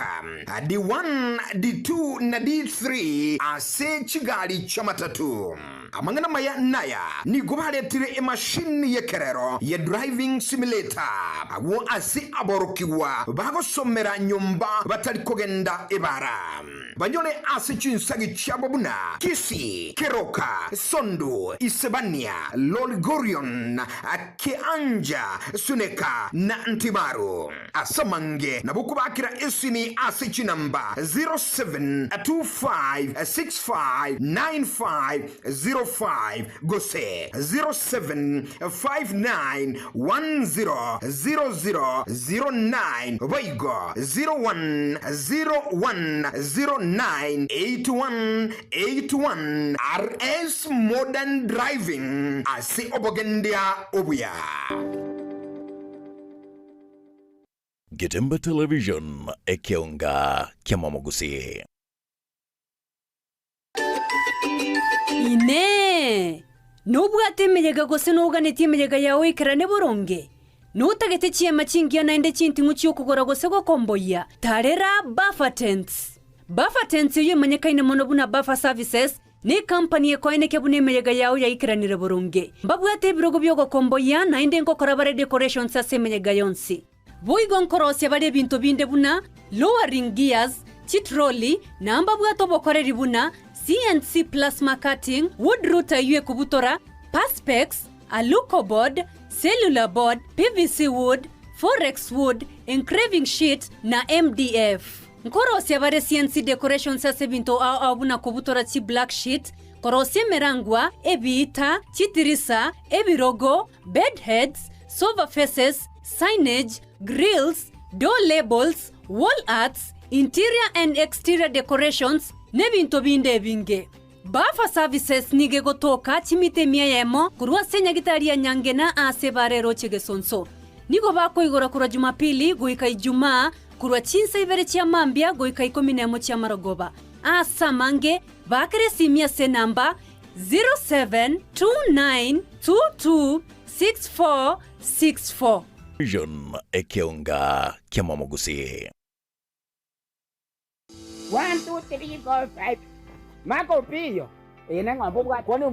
D1, D2 na D3 ase chigari chi'amatatu. Amang'ana amaya naya, nigo baretire emashini y'ekerero ye driving simulator agwo ase aborokigwa bagosomera nyomba batari kogenda ebara. Banyore ase chinsagi chiabo buna Kisii, Keroka, Sondu, Isebania, Lolgorion, Keanja, Suneka na Ntimaru. Ase amange nabo okobakera esimi ase chinamba 0724. 2565 9505 gose 0759 100009 boigo 0101 0981 81 RS Modern Driving ase obogendia obuya. Getembe Television, ekeonga ki'amamogusii. Inee! Nobwate emeyega gose noganetie emeyega yao ekerane boronge? Notagete chiema chingiya naende chinting'u chi'okogora gose gokomboyia? Tarera Buffer Tents! Buffer Tents eyio emanyekaine mono buna Buffer Services, Necompany ekoenekia buna emeyega yao yaikeranire boronge. Mbabwate ebirogo bi'ogokomboyia, naende nkokora bare decorations ase emeyega yonsi. Boigo nkorosia bare ebinto binde buna lowering gears, chitrolley, na mbabwate obokoreri buna CNC plasma cutting, wood router eyio ekobutora, perspex, alucoboard, cellular board, PVC wood, forex wood, engraving sheet, na MDF. Nkorosia bare CNC decorations ase ebinto ao ao buna kobutora chi black sheet, korosia emerangwa, ebiita, chitirisa, ebirogo, bed heads, sofa faces, signage, grills, door labels, wall arts, interior and exterior decorations, n'ebinto binde ebinge. Buffer Services nigo egotoka chimita emia eyemo korwa ase enyagitari ya Nyangena aase bare eroche Gesonso. Nigo bakoigora korwa Jumapili goika Ijumaa korwa chinsa ibere chia mambia goika ikomi nemo chi'amarogoba. Aase amange, baakere esimi ase enamba 0729226464. Vision ekeonga ki'amamogusii. One, two, three, four, five. Maka Opiyo, eye neng'ombe obwate. Kwani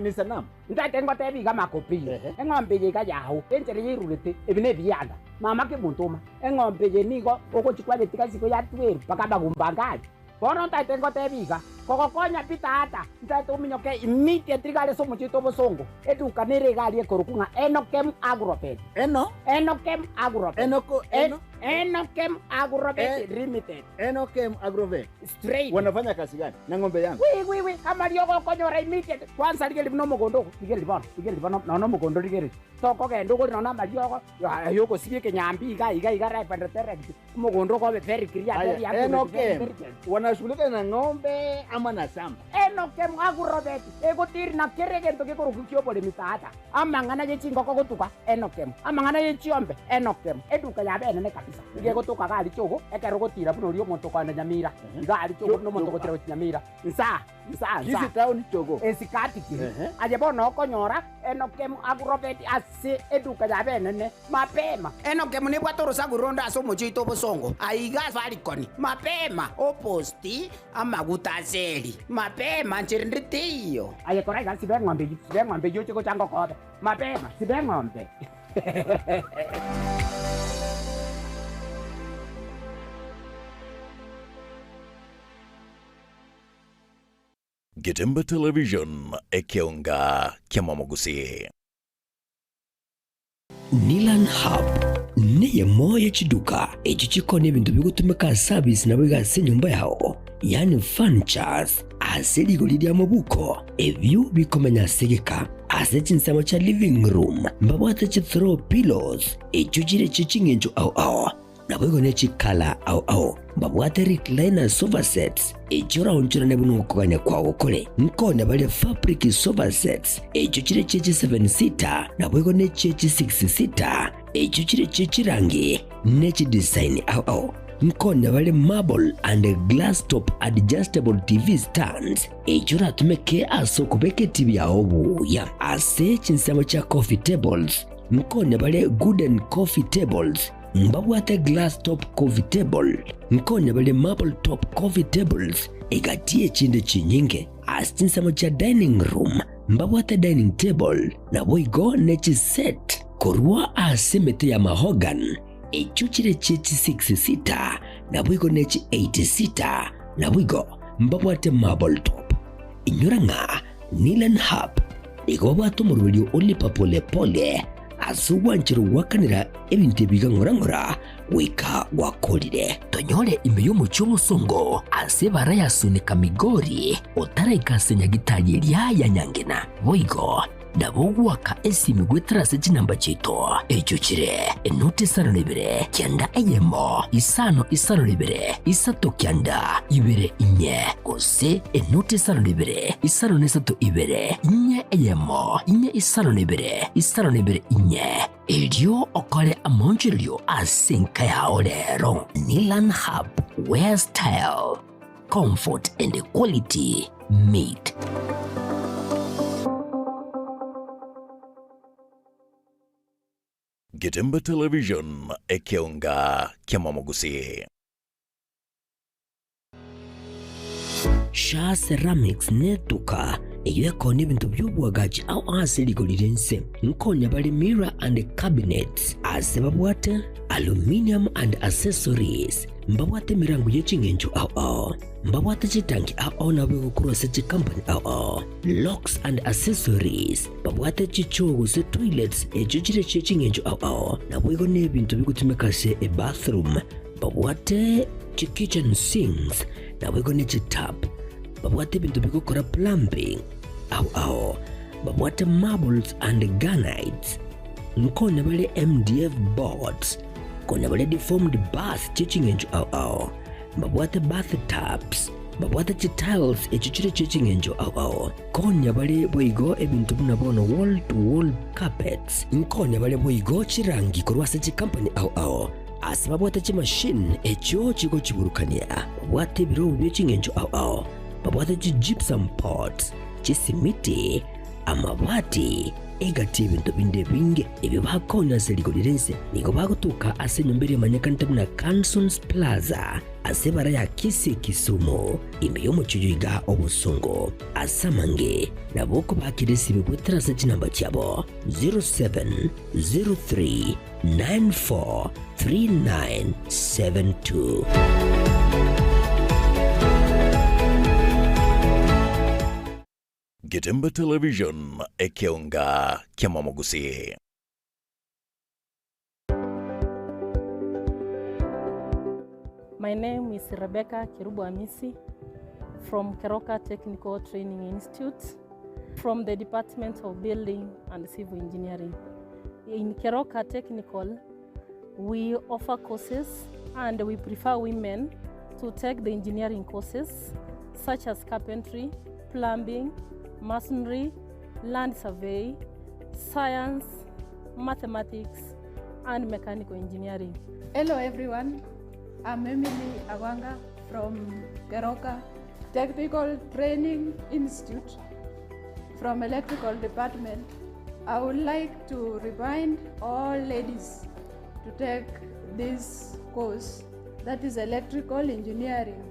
ni sanamu? Ntagete ngotebi iga Maka Opiyo, eng'ombe eye iga yao, enchera yairurete, ebi nebianda. Mama kemontoma, eng'ombe eye nigo ogochia kwayetiga isiko ya tweru mpaka amagumba ange aria. Bono ntagete ngotebi iga, kogokonya pi tata, ntagete ominyoke immediately iga aria ase omochie oito obosongo, eduka nere iga aria ekorokwa ng'a Enokem Agrovet. Eno? Enokem Agrovet. Enoko, eno? Enokem Agrovet Limited. Enokem Agrovet. Straight. Wanafanya kazi gani na ng'ombe yangu? Wi wi wi, amariogo okonyora immediate. Kwanza rigereria buna omogondo ogo, rigereria bono, rigereria bono nonya omogondo rigereria. Tokogenda ogore nonya amariogo, aye ogosibia ekenyambi iga iga iga right and direct, omogondo ogo obe very clear, very Aya, accurate, very Enokem, very. wanashughulika na ng'ombe ama na shamba? Enokem Agrovet egotiri na kera egento gekorokwa ki'oboremi tata. Amang'ana ye chingoko gotuga, enokemo, amang'ana ye chiombe, enokemo. Eduka yabo enene kabisa, nigo egotoka iga aria chogo, ekero ogotira buna oria omonto okoenda Nyamira, iga aria chogo buna omonto ogotira gochia Nyamira, nsa, nsa, nsa. Kisii town chogo. Esikati keri. Aye bono okonyora enokemo Agrovet ase eduka yabo enene, mapema. Enokemo nebwate orosaku ronde ase omochie oito obosongo, aiga Safaricon, mapema, oposti, Amaguta aseri, mapema, nchera ende teiyo. Aye kora iga, siba eng'ombe eyio, siba eng'ombe eyio oche gocha ngokobe. Mapema, siba eng'ombe. Getembe Television, ekeonga ki'amamogusii. Nilan Hub neyemo ye chiduka echio chikoonia ebinto bigotumeka ase abisi naboigo ase enyomba yao, yaani furnitures, ase rigori ri'amabuko, ebio bikomenya ase egeka. Ase chinsemo chia living room mbabwate chi throw pillows echio chire chie ching'encho ao ao. Naboigo ne chikala ao ao mbabwate recliner sofa sets, echio oraonchorane buna okogania kwao kore. Nkonya bare fabric sofa sets, echio chire chie chi seven seater, naboigo ne chie chi six seater, echio chire chie chirangi ne chidesign ao ao. Nkonya bare marble and glass top adjustable TV stands, echio oratumeke ase okobeka etibi yao buya. Ase chinsemo chia coffee tables, nkonya bare gooden coffee tables, Mbabwate glass top coffee table, nkonya bare marble top coffee tables, egati y'echinde chinyinge. Ase chinsemo chia dining room mbabwate dining table, naboigo ne chiset korwa ase emete ya mahogany, echio chire chie chi six seater, naboigo ne chi eight seater, naboigo mbabwate marble top. Inyora ng'a Nilan Hub nigo babwate omoroberio o lipa pole pole. Ase ogwanchera goakanera ebinto ebi iga ng'ora ng'ora goika gwakorire. Tonyore ime y'omochie omosongo ase ebara ya Sunika Migori, otaraika ase nyagitari eria ya Nyangena. Boigo nabo ogoaka esimi goetera ase chinamba chiaito, echio chire, enoti isano na ibere, kianda eyemo, isano isano na ibere, isato kianda, ibere inye, gose enoti isano na ibere, isano na isato ibere, inye eyemo, inye isano na ibere, isano na ibere inye. Erio okore amaonchorerio ase enka yao rero. Nilan Hub, where style, comfort and quality meet. Getembe Television, ekeonga ki'amamogusii. Shaa Ceramics netuka eyio ekoonia ebinto bi'oboagachi ao ase rigori ri'ense. Nkonya bare mirror and cabinets ase babwate aluminium and accessories. Mbabwate emerango ye ching'encho ao ao. Mbabwate chitanki ao ao nabo egokorwa ase chicompany ao ao. Locks and accessories. Babwate chichoo gose toilets echio chire chie ching'encho ao ao. Naboigo nebinto bigotumeka ase ebathroom. Babwate chi-kitchen sinks, naboigo ne chi-tap. Babwate ebinto bigokora plumbing ao ao. Babwate marbles and granites. Nkonya bare MDF boards. Konya bare deformed bath chie ching'encho ao ao. Mbabwate bath tubs. Babwate chi-tiles echio chire chie ching'encho ao ao. Konya bare boigo ebinto buna bono wall to wall carpets. Nkonya bare boigo chirangi korwa ase chikampani ao ao. Ase babwate chimashini echio chigochiburukania, babwate ebirobu bie ching'encho ao ao, babwate chi-gypsum pots, chisimiti, amabati, egati y'ebinto binde ebinge ebio bakonya ase rigori ri'ense. Nigo bagotoka ase enyomba eria emanyekanete buna Cansons Plaza ase ebara ya Kisii Kisumu, ime y'omochie oyo iga obosongo. Ase amange nabo okobakera esibe goetera ase chinamba chiabo 0703 943972. Getembe Television, ekeonga ki'amamogusii. My name is Rebecca Kerubo Amisi from Keroka Technical Training Institute from the Department of Building and Civil Engineering. In Keroka Technical, we offer courses and we prefer women to take the engineering courses such as carpentry, plumbing, masonry, land survey, science, mathematics, and mechanical engineering. Hello everyone, I'm Emily Awanga from Keroka Technical Training Institute from Electrical Department. I would like to remind all ladies to take this course that is electrical engineering.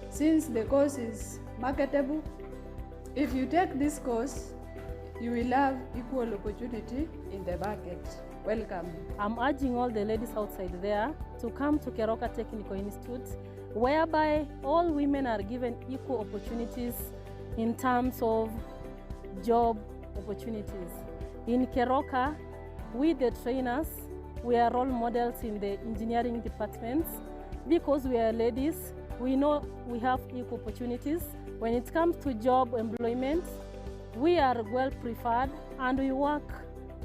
Since the course is marketable, if you take this course, you will have equal opportunity in the market. Welcome. I'm urging all the ladies outside there to come to Keroka Technical Institute, whereby all women are given equal opportunities in terms of job opportunities. In Keroka, we the trainers, we are role models in the engineering departments because we are ladies, we know we have equal opportunities. When it comes to job employment, we are well preferred and we work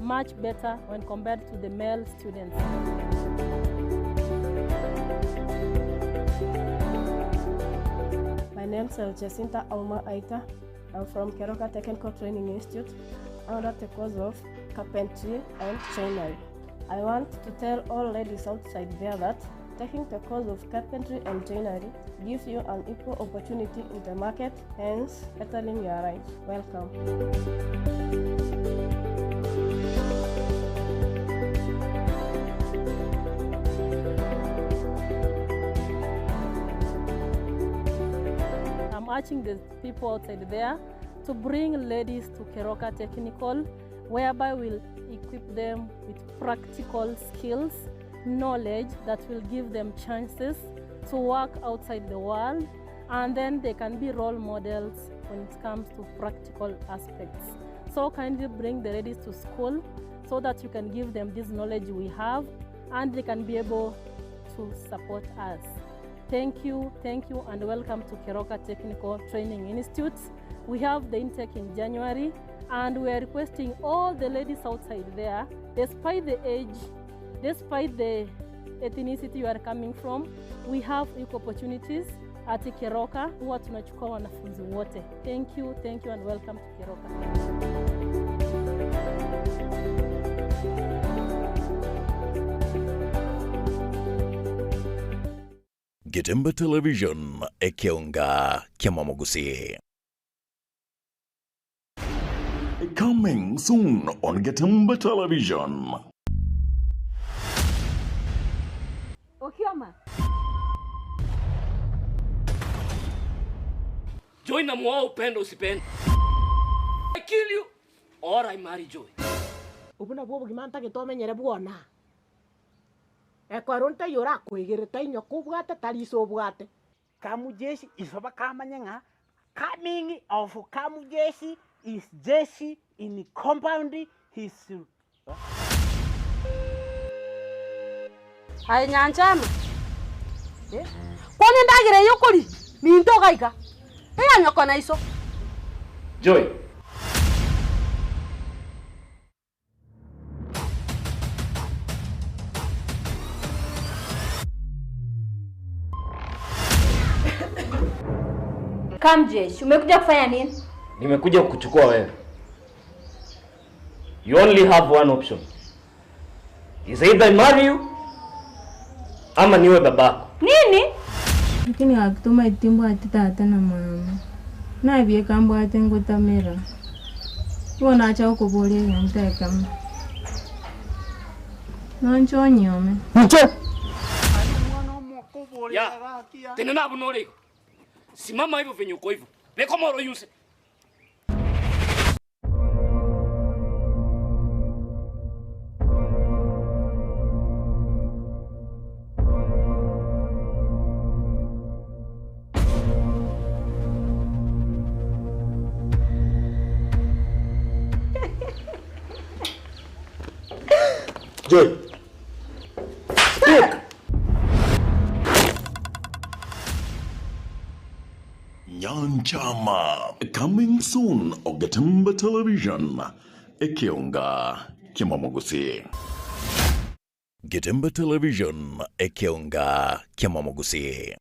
much better when compared to the male students. My name is Jacinta Auma Aita. I'm from Keroka Technical Training Institute under the course of carpentry and joinery. I want to tell all ladies outside there that taking the course of carpentry and joinery gives you an equal opportunity in the market, hence bettering your life. Welcome. I'm urging the people outside there to bring ladies to Keroka Technical, whereby we'll equip them with practical skills, knowledge that will give them chances to work outside the world, and then they can be role models when it comes to practical aspects. So kindly bring the ladies to school so that you can give them this knowledge we have and they can be able to support us. Thank you, thank you and welcome to Keroka Technical Training Institute. We have the intake in January and we are requesting all the ladies outside there, despite the age, despite the ethnicity you are coming from, we have equal opportunities at Keroka. Huwa tunachukua wanafunzi wote. Thank you, thank you and welcome to Keroka. Getembe Television, ekeonga kiamamogusii. Coming soon on Getembe Television. Okioma. Joy namuoa upende usipende. I kill you or I marry Joy. Obwo nabwo obogima ntagete omenyere bwona. Ekero ntaiyo orakoegere tainyo kobwate tari ise obwate. Kamujeshi iso bakamanya ng'a coming of Kamujeshi is jeshi in compound his Aye Nyanchama, kwana endagera eye okoria ninto ogaika, eya nyoko na iso. Joy. Kamjesh, umekuja kufanya nini? Nimekuja kukuchukua wewe. You only have one option. Is either I marry you ama niwe babako. Nini? Lakini gaki tomaeti mbwate tata na mama, nabieka mbwate ngotamera. Igo nacha gokoboria egento ekemo, nonche onyuome. Nche. Ya. Tena nabo nore igo. Simama hivyo venye uko hivyo. Leko moro yuse. Joy. Speak. Nyanchama coming soon Ogetemba Television Ekeonga Kimamogusi. Getemba Television Ekeonga Kiamamogusi.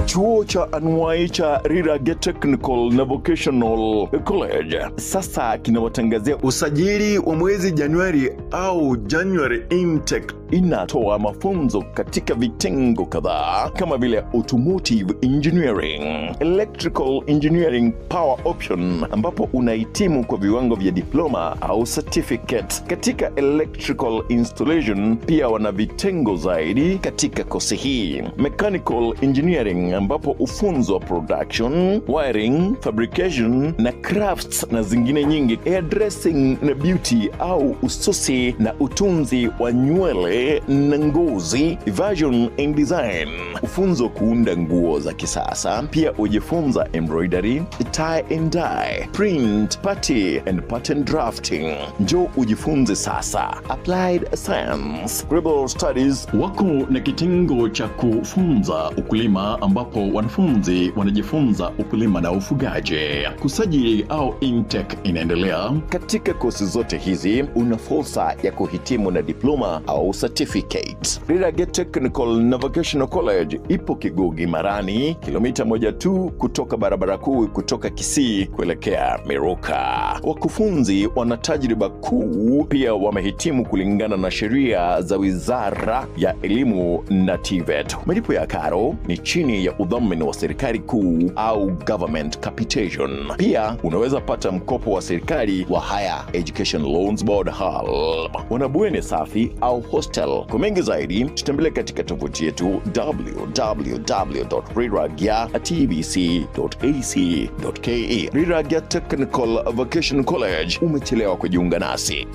Chuo cha anuwai cha Rirage Technical na Vocational College sasa kinawatangazia usajili wa mwezi Januari au January intake. Inatoa mafunzo katika vitengo kadhaa kama vile automotive engineering, electrical engineering power option, ambapo unahitimu kwa viwango vya diploma au certificate katika electrical installation. Pia wana vitengo zaidi katika kosi hii, mechanical engineering, ambapo ufunzwa production, wiring, fabrication na crafts na zingine nyingi, hairdressing na beauty au ususi na utunzi wa nywele na ngozi, fashion and design, ufunzo kuunda nguo za kisasa. Pia ujifunza embroidery, tie and dye, print, party and pattern drafting. Njoo ujifunze sasa. Applied Science, Global Studies wako na kitengo cha kufunza ukulima ambapo wanafunzi wanajifunza ukulima na ufugaji. Kusajili au intake inaendelea. Katika kosi zote hizi una fursa ya kuhitimu na diploma au certificate. Rirage Technical na Vocational College ipo Kigugi Marani, kilomita 1 tu kutoka barabara kuu kutoka Kisii kuelekea Miruka. Wakufunzi wana tajriba kuu, pia wamehitimu kulingana na sheria za Wizara ya Elimu na TVET. Malipo ya karo ni chini ya udhamini wa serikali kuu au government capitation. Pia unaweza pata mkopo wa serikali wa Higher Education Loans Board HELB. Wana bweni safi au hostel. Kwa mengi zaidi tutembelee katika tovuti yetu www.riragya.tbc.ac.ke. Riragya Technical Vocational College, umechelewa kujiunga nasi.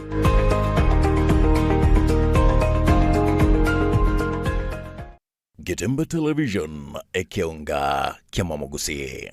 Getembe Television, Ekeonga Kiamamogusi.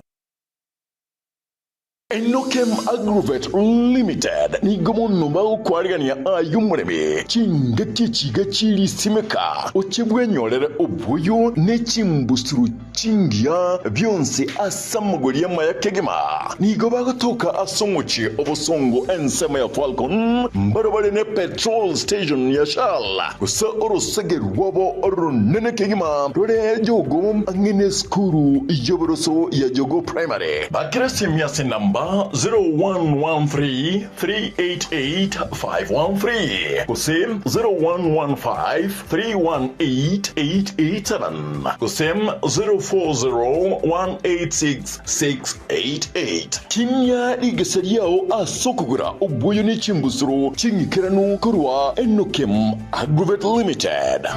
Enokem Agrovet Limited nigo mono bagokwarigania aye omoremi chingaki echiga chirisimeka, oche bwenyorere oboyo ne chimbusuro chingiya bionsi ase amagori amaya kegima. Nigo bagotoka ase omochie obosongo ensemo ya Falcon, mbarabare ne petrol station ya Shell, gose orosege rwabo oronene kegima rore Jogoo ang'e nesukuru y'oboroso ya Jogoo Primary. Bakera esimi ase enamba 0113 388 513 gose 0115 318 887 gose 040 186 688. Tinia rigesa riao ase okogora obwoyo ne chimbusuro ching'ikeranu korwa Enokem Agrovet Limited.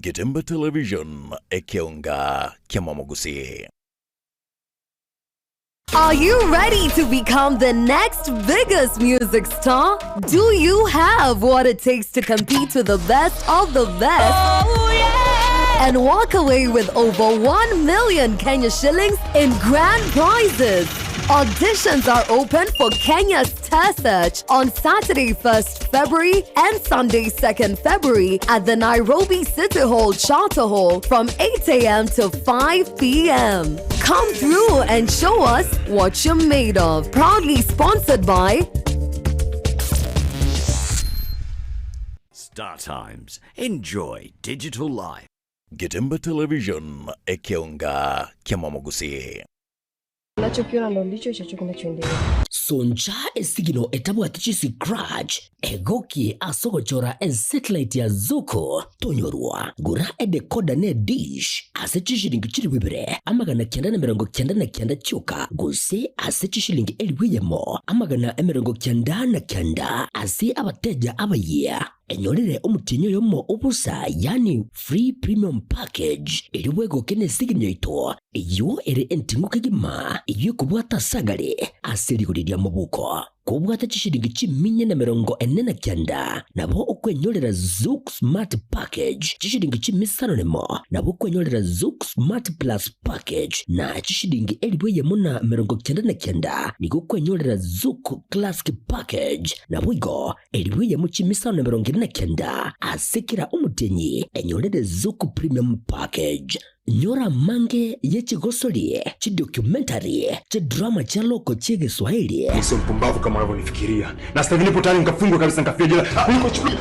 Getembe Television, ekeonga ki'amamogusi. Are you ready to become the next biggest music star? Do you have what it takes to compete with the best of the best? And walk away with over 1 million Kenya shillings in grand prizes. Auditions are open for Kenya's Star Search on Saturday, 1st February and Sunday, 2nd February at the Nairobi City Hall Charter Hall from 8 a.m. to 5 p.m. Come through and show us what you're made of. Proudly sponsored by Star Times. Enjoy digital life. Getembe Television, ekeonga ki'amamogusi. Unachokiona ndo ndicho ichocho kinachoendelea. Soncha esigino etabwati chiscratch, egokie ase ogochora esatellite ya Zuku tonyorwa. Gora edecoder ne edish ase chishilingi chilifu ibere 999 chioka gose ase chishilingi 1000 999 ase abateja abayia. Enyorere omotienyi oyomo obosa yaani free premium package erio bwegoke nesigini yaito eyio ere enting'u kegima eyio ekobwata ase agare ase rigori ria mobuko. Kobwate chishilingi chiminya na 49 nabo okwenyorera Zuku Smart Package chishilingi chimisano nemo nabo okwenyorera Zuku Smart Plus Package na chishilingi 1099 nigo okwenyorera Zuku Classic Package naboigo 1000 chimisano na 49 ase kera omotienyi enyorere Zuku Premium Package. Nyora amange ye chigosori, chidocumentary, chidrama chia loko chi'Egeswahili. Mimi sio mpumbavu kama unavyonifikiria. Na sasa hivi nipo tayari nikafungwe kabisa nikafia jela. Kuliko chukua.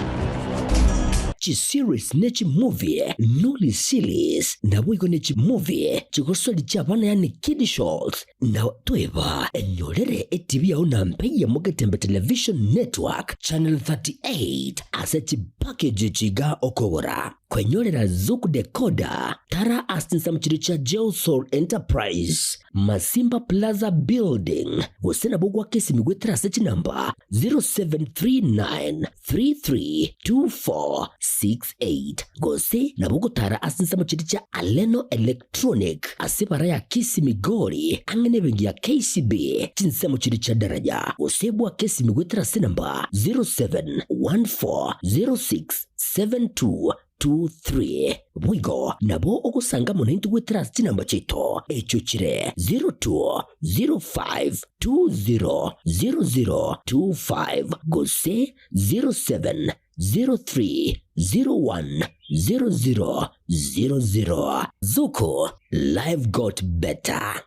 Chiseries ne chimovie noli series naboigo ne chimovie chigosori chi'abana yaani kiddie shows Na tweba enyorere etibi yao na mpe ya Mugetembe Television Network Channel 38 ase chipackage chiga okogora kwenyorera Zuku Decoder tara ase chinsemo chiria chia Geosol Enterprise Masimba Plaza Building gose nabo gwaka esimi goetera ase chinamba 0739 332468 gose nabo ogotara ase ensemo chiria chia Aleno Electronic ase ebara ya Kisii Migori ang'e nebenki ya KCB chinsemo chiria chia Daraja gose bwake esimi goetera ase enamba 07140672 23. Boigo nabo ogosanga amo naintwe goetera ase chinamba chiaito, echio chire 0205200025 gose 0703010000. Zuku, life got better.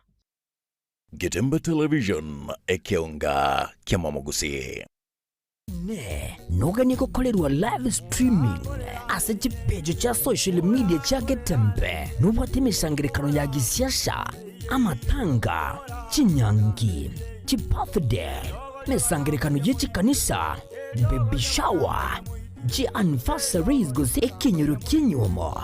Getembe Television, ekeonga ki'amamogusii. Inee! Noganie gokorerwa live streaming ase chipeji chia social media chia Getembe? Nobwate emesangerekano ya gisiasa, amatanga, chinyangi, chibirthday, emesangerekano ye chikanisa, baby shower, chi anniversaries gose ekenyoro ki'enyuomo,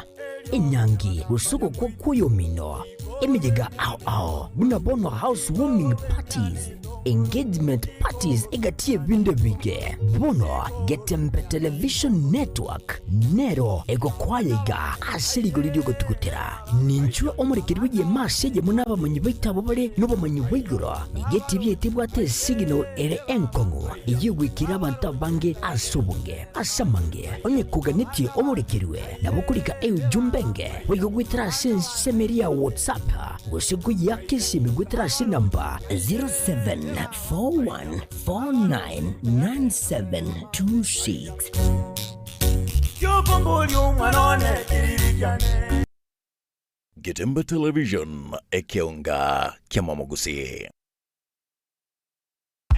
enyangi gose ogokwa kw'oyomino? Emeyega ao ao buna bono house warming parties, engagement parties egati y'ebinto ebinge. Bono Getembe Television Network nero egokwaya iga ase rigori ri'ogotugutera. Ninchwe omorekeri bw'egeema ase eyemo nabamanyi baito abwo bare nobomanyi bwa igoro. Nigo etibi yaito ebwate esignal ere enkong'u eyio egwekire abanto abange ase obonge. Ase amange, onye koganetie omorekerwe, nabo okorika eujumbe enge boigo goetera ase ensemo eria ya WhatsApp gose koyeaka esimi goetera ase enamba 0741499726. Getembe Television, ekeonga ki'amamogusii.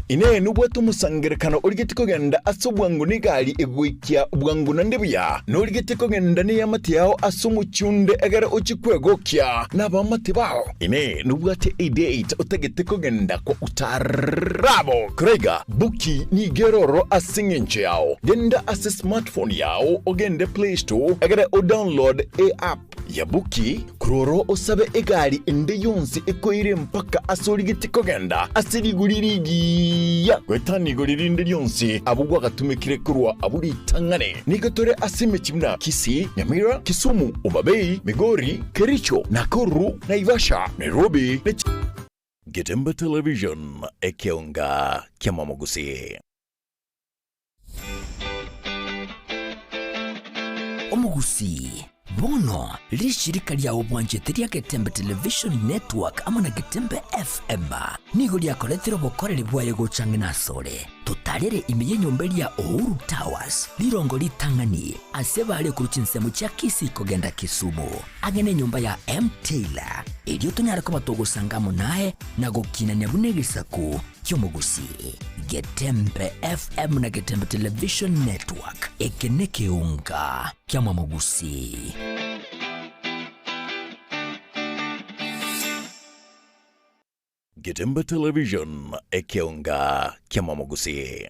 Inee! Nobwate omosangererekano origetie kogenda ase obwango negari egoikia bwango naende buya? Norigetie kogenda neamate yao ase omochie onde egere ochie kwegokia nabaamate bao? Inee! Nobwate edate otagete kogenda kwa utaarabo? Koraiga, Buki nigo ere ororo ase engencho yao. Genda ase smartphone yao ogende Play Store egere odownload eapp ya Buki, korwa ororo osabe egari ende yonsi ekoire mpaka ase origetie kogenda ase rigori rigiya goetania igori rinde rionsi abwo gwagatumekire korwa abwo ritang'ani. Nigo tore ase emechie buna Kisii, Nyamira, Kisumu, Homa Bay, Migori, Kericho, Nakuru, Naivasha, Nairobi ne Getembe Television, ekeonga ki'amamogusii. Omogusii, bono rishirika riao bwanchete ria Getembe Television Network amo na Getembe FM nigo riakoretire obokoreri bwaye gocha ang'e nasore. Totarere ime y'enyomba eria Uhuru Towers, rirongo ritang'ani ase bare korwa chinsemo chia Kisii kogenda Kisumu, ang'e nenyomba ya M. Taylor, erio tonyare koba togosanga amo naye na gokinania buna egesaku ki'omogusii. Getembe FM na Getembe Television Network, eke nekeunga ki'amamogusii. Getembe Television, ekeonga ki'amamogusii.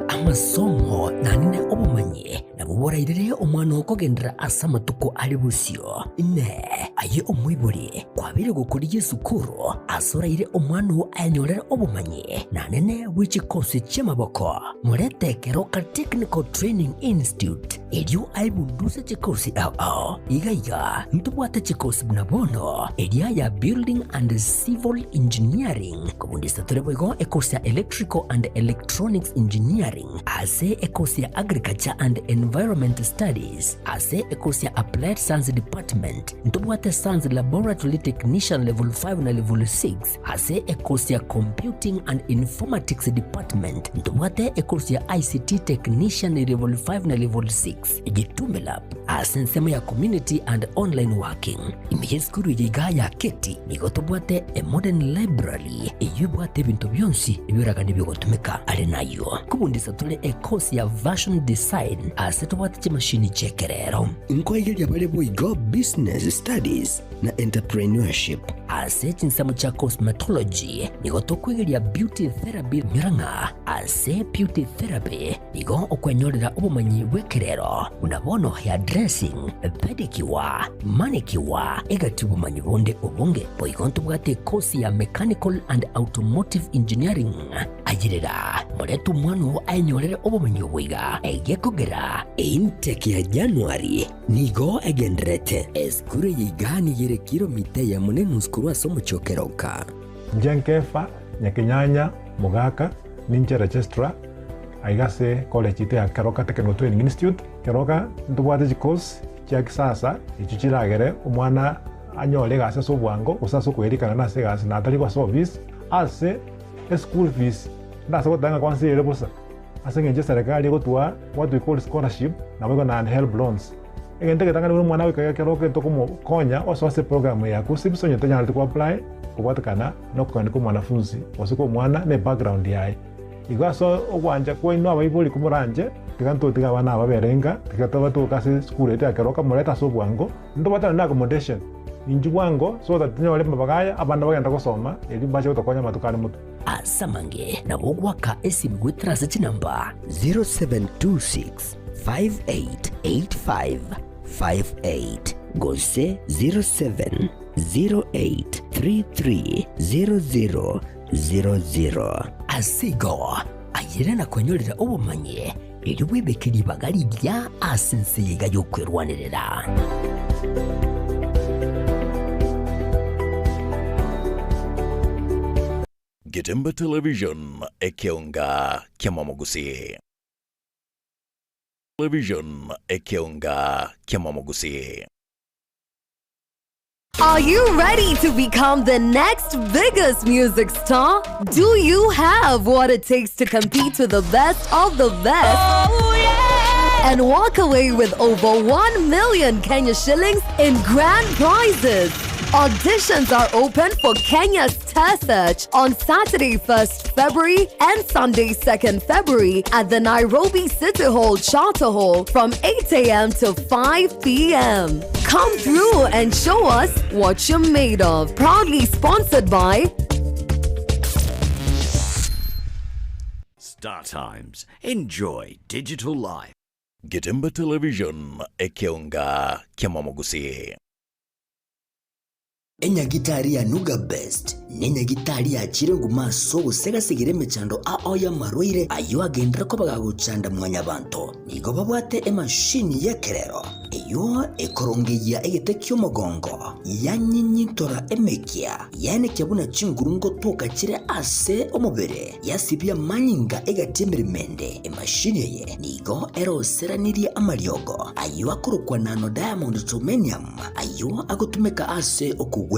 Amasomo naende obomanyi nabwo borairere omwana oo kogenderera ase amatuko are bosio. Inee! Aye omoibori, kwabeire gokorigia esukuru ase oraire omwana oo ayenyorere obomanyi naende bwe chikosi chi'amaboko? Morete Keroka Technical Training Institute erio aebunduse chikosi ao ao. Iga iga ntobwate chikosi buna bono eria ya Building and Civil Engineering, kobundisa tore boigo ekosi ya Electrical and Electronics Engineering, ase ekosi ya Agriculture and Environment Studies, ase ekosi ya Applied Science Department, ntobwate Science Laboratory Technician Level 5 na Level 6, Ase ekosi ya Computing and Informatics Department ntobwate ekosi ya ICT Technician Level 5 na Level 6, Gitume Lab ase ensemo ya Community and Online Working. Ime y'esukuru eye igaa ya Keti nigo tobwate a modern library eyio ebwate ebinto bionsi ebioragani biogotumeka. Are nayio nkobundisa tore ekosi ya Fashion Design ase tobwate chimashini chi'ekerero. Nkoigeria bare boigo Business Studies na Entrepreneurship. Ase chinsemo chia cosmetology nigo tokwegeria beauty therapy nyora ng'a ase beauty therapy nigo okwenyorera obomanyi bw'ekerero buna bono hair dressing, pedicure, manicure egati obomanyi bonde obonge. Boigo ntobwate ekosi ya mechanical and automotive engineering. Ayerera, morete omwana oo aenyorere obomanyi obo iga egekogera Intake ya January Nigo egendererete. Esukuru eye iga nigo ere kilomita eyemo na enusu korwa ase omochie o Keroka. Inche Nkefa, Nyakenyanya, Mogaka, ninche registrar aiga ase college yaito ya Keroka Technical Training Institute. Keroka ntobwate chicourse chia kisasa echio chiragere omwana anyore egasi ase obwango gose ase okoerikana nase egasi na atari ase office. Ase eschool fees ndase goteba ng'a kwansa ere bosa. Ase engencho eserekari egotwaa what we call scholarship naboigo naende helb loans. Egento egetang'ani buna omwana goika ekero okento komokonya osoe ase eprogram eye ya KUCCPS onye tanyareti ko apply kobwatekana na okogania kwa omwanafunzi gose kwa omwana na ebackground yaye. Igo ase ogwancha kwaino abaibori komoranche tiga ntotige abana aba babere inka tiga tobatoke ase esukuru yaito ya Keroka morete ase obwango ntobwate naende accommodation inchuo bwango so that tonyore amabaga aya abana bagende gosoma erio mbache gotokonya amatuko are motwe. Ase amange nabo ogoaka esimi goetera ase chinamba 0726 5885 58. gose 0708330000. Ase igo, ayere na kwenyorera obomanyi, erio bwebeke ribaga rigiya ase ense eye iga y'okwerwanerera. Getembe Television, ekeonga ki'amamogusii. Television, ekeonga ki'amamogusii. Are you ready to become the next biggest music star? Do you have what it takes to compete with the best of the best? And walk away with over 1 million Kenya shillings in grand prizes. Auditions are open for Kenya's Star Search on Saturday, 1st February and Sunday, 2nd February at the Nairobi City Hall Charter Hall from 8 a.m. to 5 p.m. Come through and show us what you're made of. Proudly sponsored by Star Times. Enjoy digital life. Getembe Television, ekeonga ki'amamogusii. Enyagitari ya Nuga Best nenyagitari yachire nguma ase ogosegasegera emechando ao y'amarwaire ayio agenderere koba gagochanda mwanyabanto. Nigo babwate emashini y'ekerero eyio ekorongeyia egete ki'omogongo, yanyinyintora emekia, yaenekia buna chinguru ngotoka chire ase omobere, yasibia amanyinga egati emeremo ende. Emashini eye nigo eroseranirie amariogo ayio akorokwa nano diamond germanium, Ayio agotumeka ase okogwenia.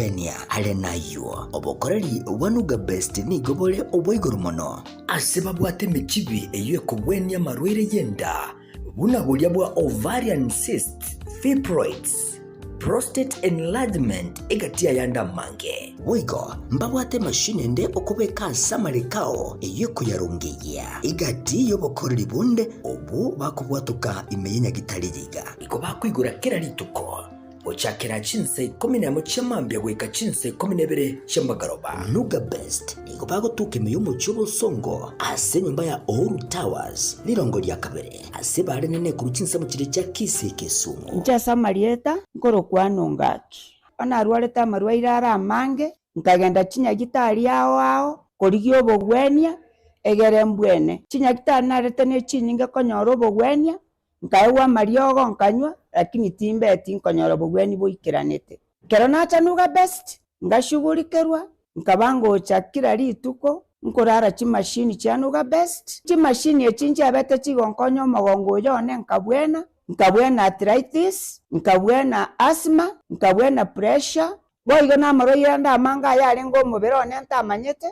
Are nayio, obokoreri bwa Nuga Best nigo bore obwa igoro mono. Ase babwate emechibi eyio ekogwenia amarwaire y'enda, buna boria bwa ovarian cysts, fibroids, prostate enlargement egati y'ayande amange. Boigo mbabwate emashini ende okobeka ase amareko ao eyio ekoyarongeyia egati y'obokoreri bonde obwo bakobwatoka ime y'enyagitari yiga. Igo bakoigora kera rituko, gochakera chinsa ikomi nemo chia mambia goika chinsa ikomi na ibere chia magoroba. Nuga Best nigo bagotuka ime y'omochie obosongo ase enyomba ya Uhuru Towers, rirongo ria kabere, ase barenene korwa chinsemo chiria chia Kisii Kisumu. Inche ase amarieta nkorokwana Ongaki. Onarwarete amarwaire are amange, nkagenda chinyagitari ao ao korigia obogwenia, egere mbwene. Chinyagitari narete ne chinyinge konyora obogwenia, Nkaegwa amariogo nkanywa, lakini timbeti nkonyora obogwenia boikeranete. Ekero nacha Nuga Best, ngashugurikerwa, nkaba ngocha kera rituko nkorara chimashini chia Nuga Best. Chimashini echi nchiabete chigonkonya omogongo oyo one nkabwena, nkabwena arthritis, nkabwena asthma, nkabwena pressure, boigo namarwaire ande amange ayarenge omobere one ntamanyete,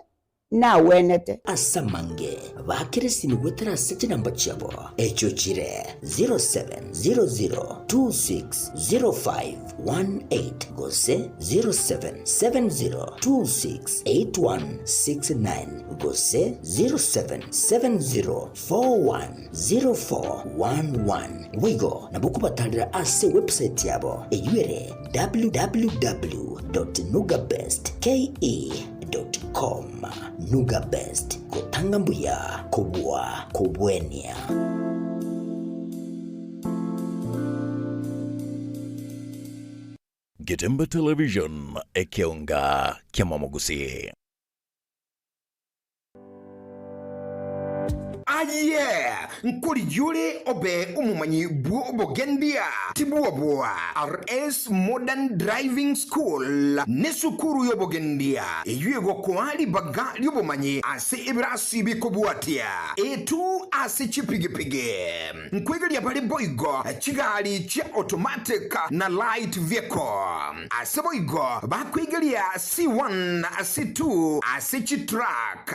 nagwenete. Ase amange baakere esimi goetera ase chinamba chiabo, echio chire 0700260518 gose 0770268169 gose 0770410411. Boigo nabo okobatarera ase ewebsite yabo eyio ere www.nugabestke. Com. Nuga Best, gotanga mbuya kobua kobwenia. Getembe Television, ekeonga ki'amamogusii. Aye, nkorigia ore obe omomanyi bw'obogendia, tibwoboa. RS Modern Driving School nesukuru y'obogendia eyio egokoa ribaga ri'obomanyi ase ebirasi bikobwatia A2 ase chipigipigi. Nkwegeria bare boigo chigari chia automatic na light vehicle. Ase boigo bakwegeria C1, C2 ase chitruck.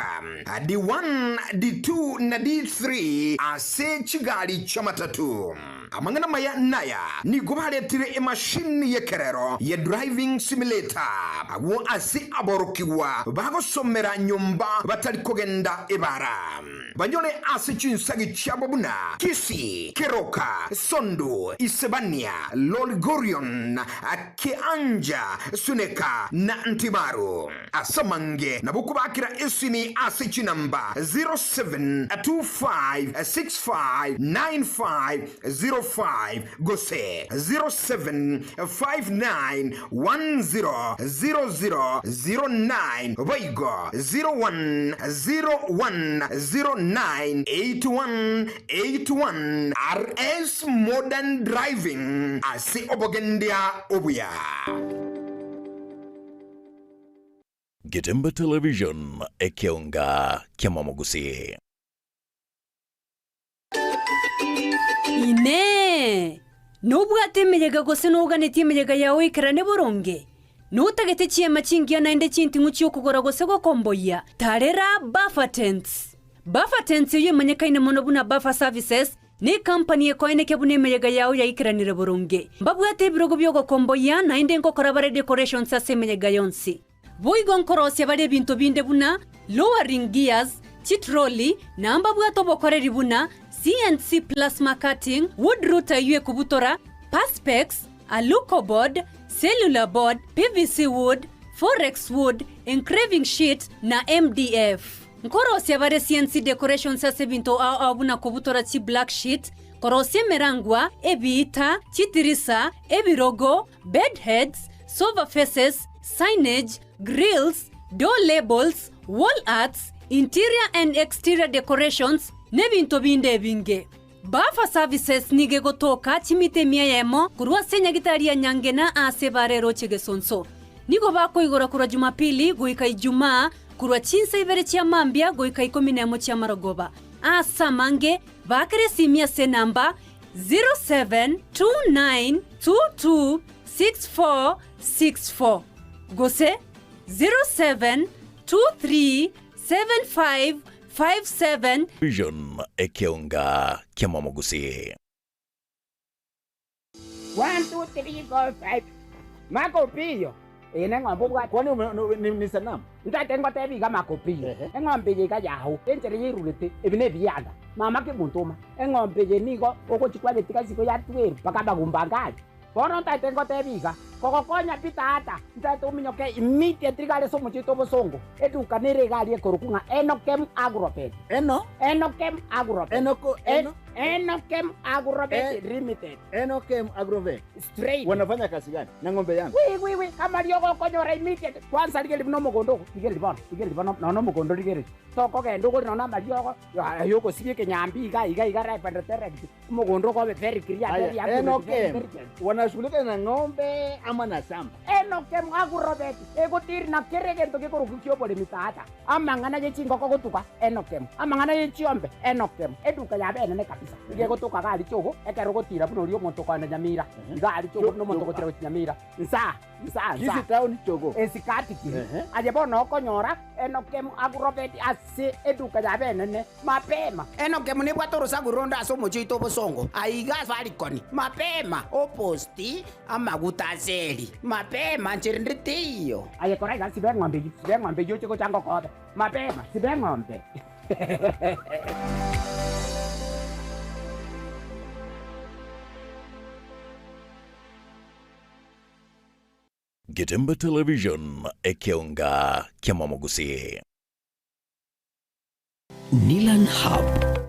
D1, D2 na D3 ase chigari chi'amatatu. Amang'ana amaya naya, nigo baretire emashini y'ekerero ye driving simulator agwo ase aborokigwa bagosomera nyomba batari kogenda ebara. Banyore ase chinsagi chiabo buna Kisii, Keroka, Sondu, Isebania, Lolgorion, Kianja, Suneka na Ntimaru. Ase amange nabo kobakera esimi ase chinamba 0725659504. 05 gose 0759 10 00 09 boigo 01 01 09 81 81 RS Modern Driving ase obogendia obuya. Getembe Television, ekeonga ki'amamogusii. Inee! Nobwate emeyega gose noganetie emeyega yao ekerane boronge? Notagete chiema chingiya naende chinting'u chi'okogora gose gokomboyia? Tarera Buffer Tents! Buffer Tents eyio emanyekaine mono buna Buffer Services, nekampani ekoenekia buna emeyega yao yaikeranire boronge. Mbabwate ebirogo bi'ogokomboyia naende nkokora bare decorations ase emeyega yonsi. Boigo nkorosia bare ebinto binde buna lowering gears, chitroli, na mbabwate obokoreri buna CNC plasma cutting, wood router eyio ekobutora, perspex, alucoboard, cellular board, PVC wood, forex wood, engraving sheet, na MDF. Nkorosia bare CNC decorations ase ebinto ao ao buna kobutora chi black sheet, korosia emerangwa, ebiita, chitirisa, ebirogo, bed heads, sofa faces, signage, grills, door labels, wall arts, interior and exterior decorations, n'ebinto binde ebinge. Buffer Services nigo egotoka chimita emia eyemo korwa ase enyagitari ya Nyangena aase bare eroche Gesonso. Nigo bakoigora korwa Jumapili goika Ijumaa korwa chinsa ibere chia mambia goika ikomi nemo chi'amarogoba. Aase amange, baakera esimi ase enamba 0729226464 gose 07237557 Vision ekeonga ki'amamogusii. One, two, three, four, five. Makopiyo. Eye neng'ombe obwate. Kwani ume- no- ni, ni sanamu? Ntagete ngotebie iga Makopiyo. Eng'ombe eye iga yao, enchera yairurete, ebi nebianda. Mama kemontoma, eng'ombe eye nigo ogochia kwayetiga isiko yatwerwa mpaka amagumba ange aria. Bono ntagete ngotebie iga, kogokonya pi tata, ntagete ominyoke immediately iga are ase omochie oito obosongo, eduka nere iga aria ekorokwa ng'a Enokem Agrovet. Eno? Enokem Agrovet. Enoko- eno? Enokem Agrovet Limited. Enokem Agrovet. Straight. Wanafanya kazi gani na ng'ombe yangu? Wi wi wi, amariogo okonyora immediately. Kwanza rigereria buna omogondo ogo, rigereria bono, rigereria bono nonya omogondo rigereria. Tokogenda ogore nonya amariogo, aye ogosibia ekenyambi iga iga iga right and direct. Omogondo okobe very clear, very Aya, accurate, Enokem very very. wanashughulika na ng'ombe ama na shamba? Enokem Agrovet egotiri na kera egento gekorokwa ki'oboremi tata. Amang'ana ye chingoko gotuga, Enokem. Amang'ana ye chiombe, Enokem. Eduka yabo enene kabisa. Nigo egotoka iga aria Chogo, ekero ogotira buna oria omonto okoenda Nyamira. Iga aria Chogo buna omonto ogotira gochia Nyamira. Nsaa, nsaa, nsaa. Kisii town Chogo. Esikati kiri. Aye bono okonyora Enokem Agrovet ase eduka yabo enene. Mapema. Enokemu nebwate orosaku ronde ase omochie oito obosongo, aiga Farikoni. Mapema, oposti amaguta ase eri. Mapema, nchera ende teiyo. Aye kora iga, siba eng'ombe eyio, siba eng'ombe eyio oche gocha ngokobe. Mapema, siba eng'ombe. Getembe Television, ekeonga ki'amamogusii. Nilan Hub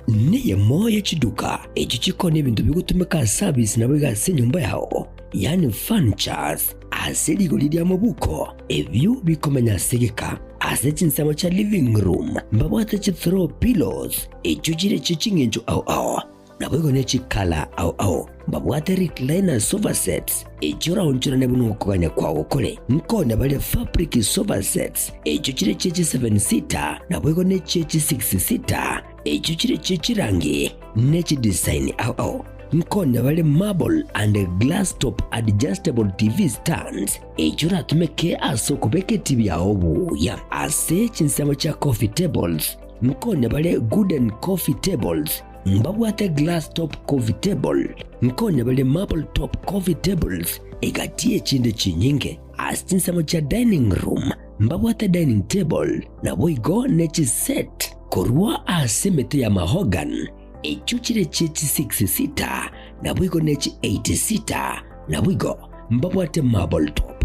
neyemo ye chiduka echio chikoonia ebinto bigotumeka ase abisi naboigo ase enyomba yao, yaani furnitures, ase rigori ri'amabuko, ebio bikomenya ase egeka. Ase chinsemo chia living room mbabwate chi throw pillows echio chire chie ching'encho ao ao. Naboigo ne chikala ao ao mbabwate recliner sofa sets, echio oraonchorane buna okogania kwao kore. Nkonya bare fabric sofa sets, echio chire chie chi seven seater, naboigo ne chie chi six seater, echio chire chie chirangi ne chidesign ao ao. Nkonya bare marble and glass top adjustable TV stands, echio oratumeke ase okobeka etibi yao buya. Ase chinsemo chia coffee tables, nkonya bare gooden coffee tables, Mbabwate glass top coffee table, nkonya bare marble top coffee tables, egati y'echinde chinyinge. Ase chinsemo chia dining room mbabwate dining table, naboigo ne chiset korwa ase emete ya mahogany, echio chire chie chi six seater, naboigo ne chi eight seater, naboigo mbabwate marble top.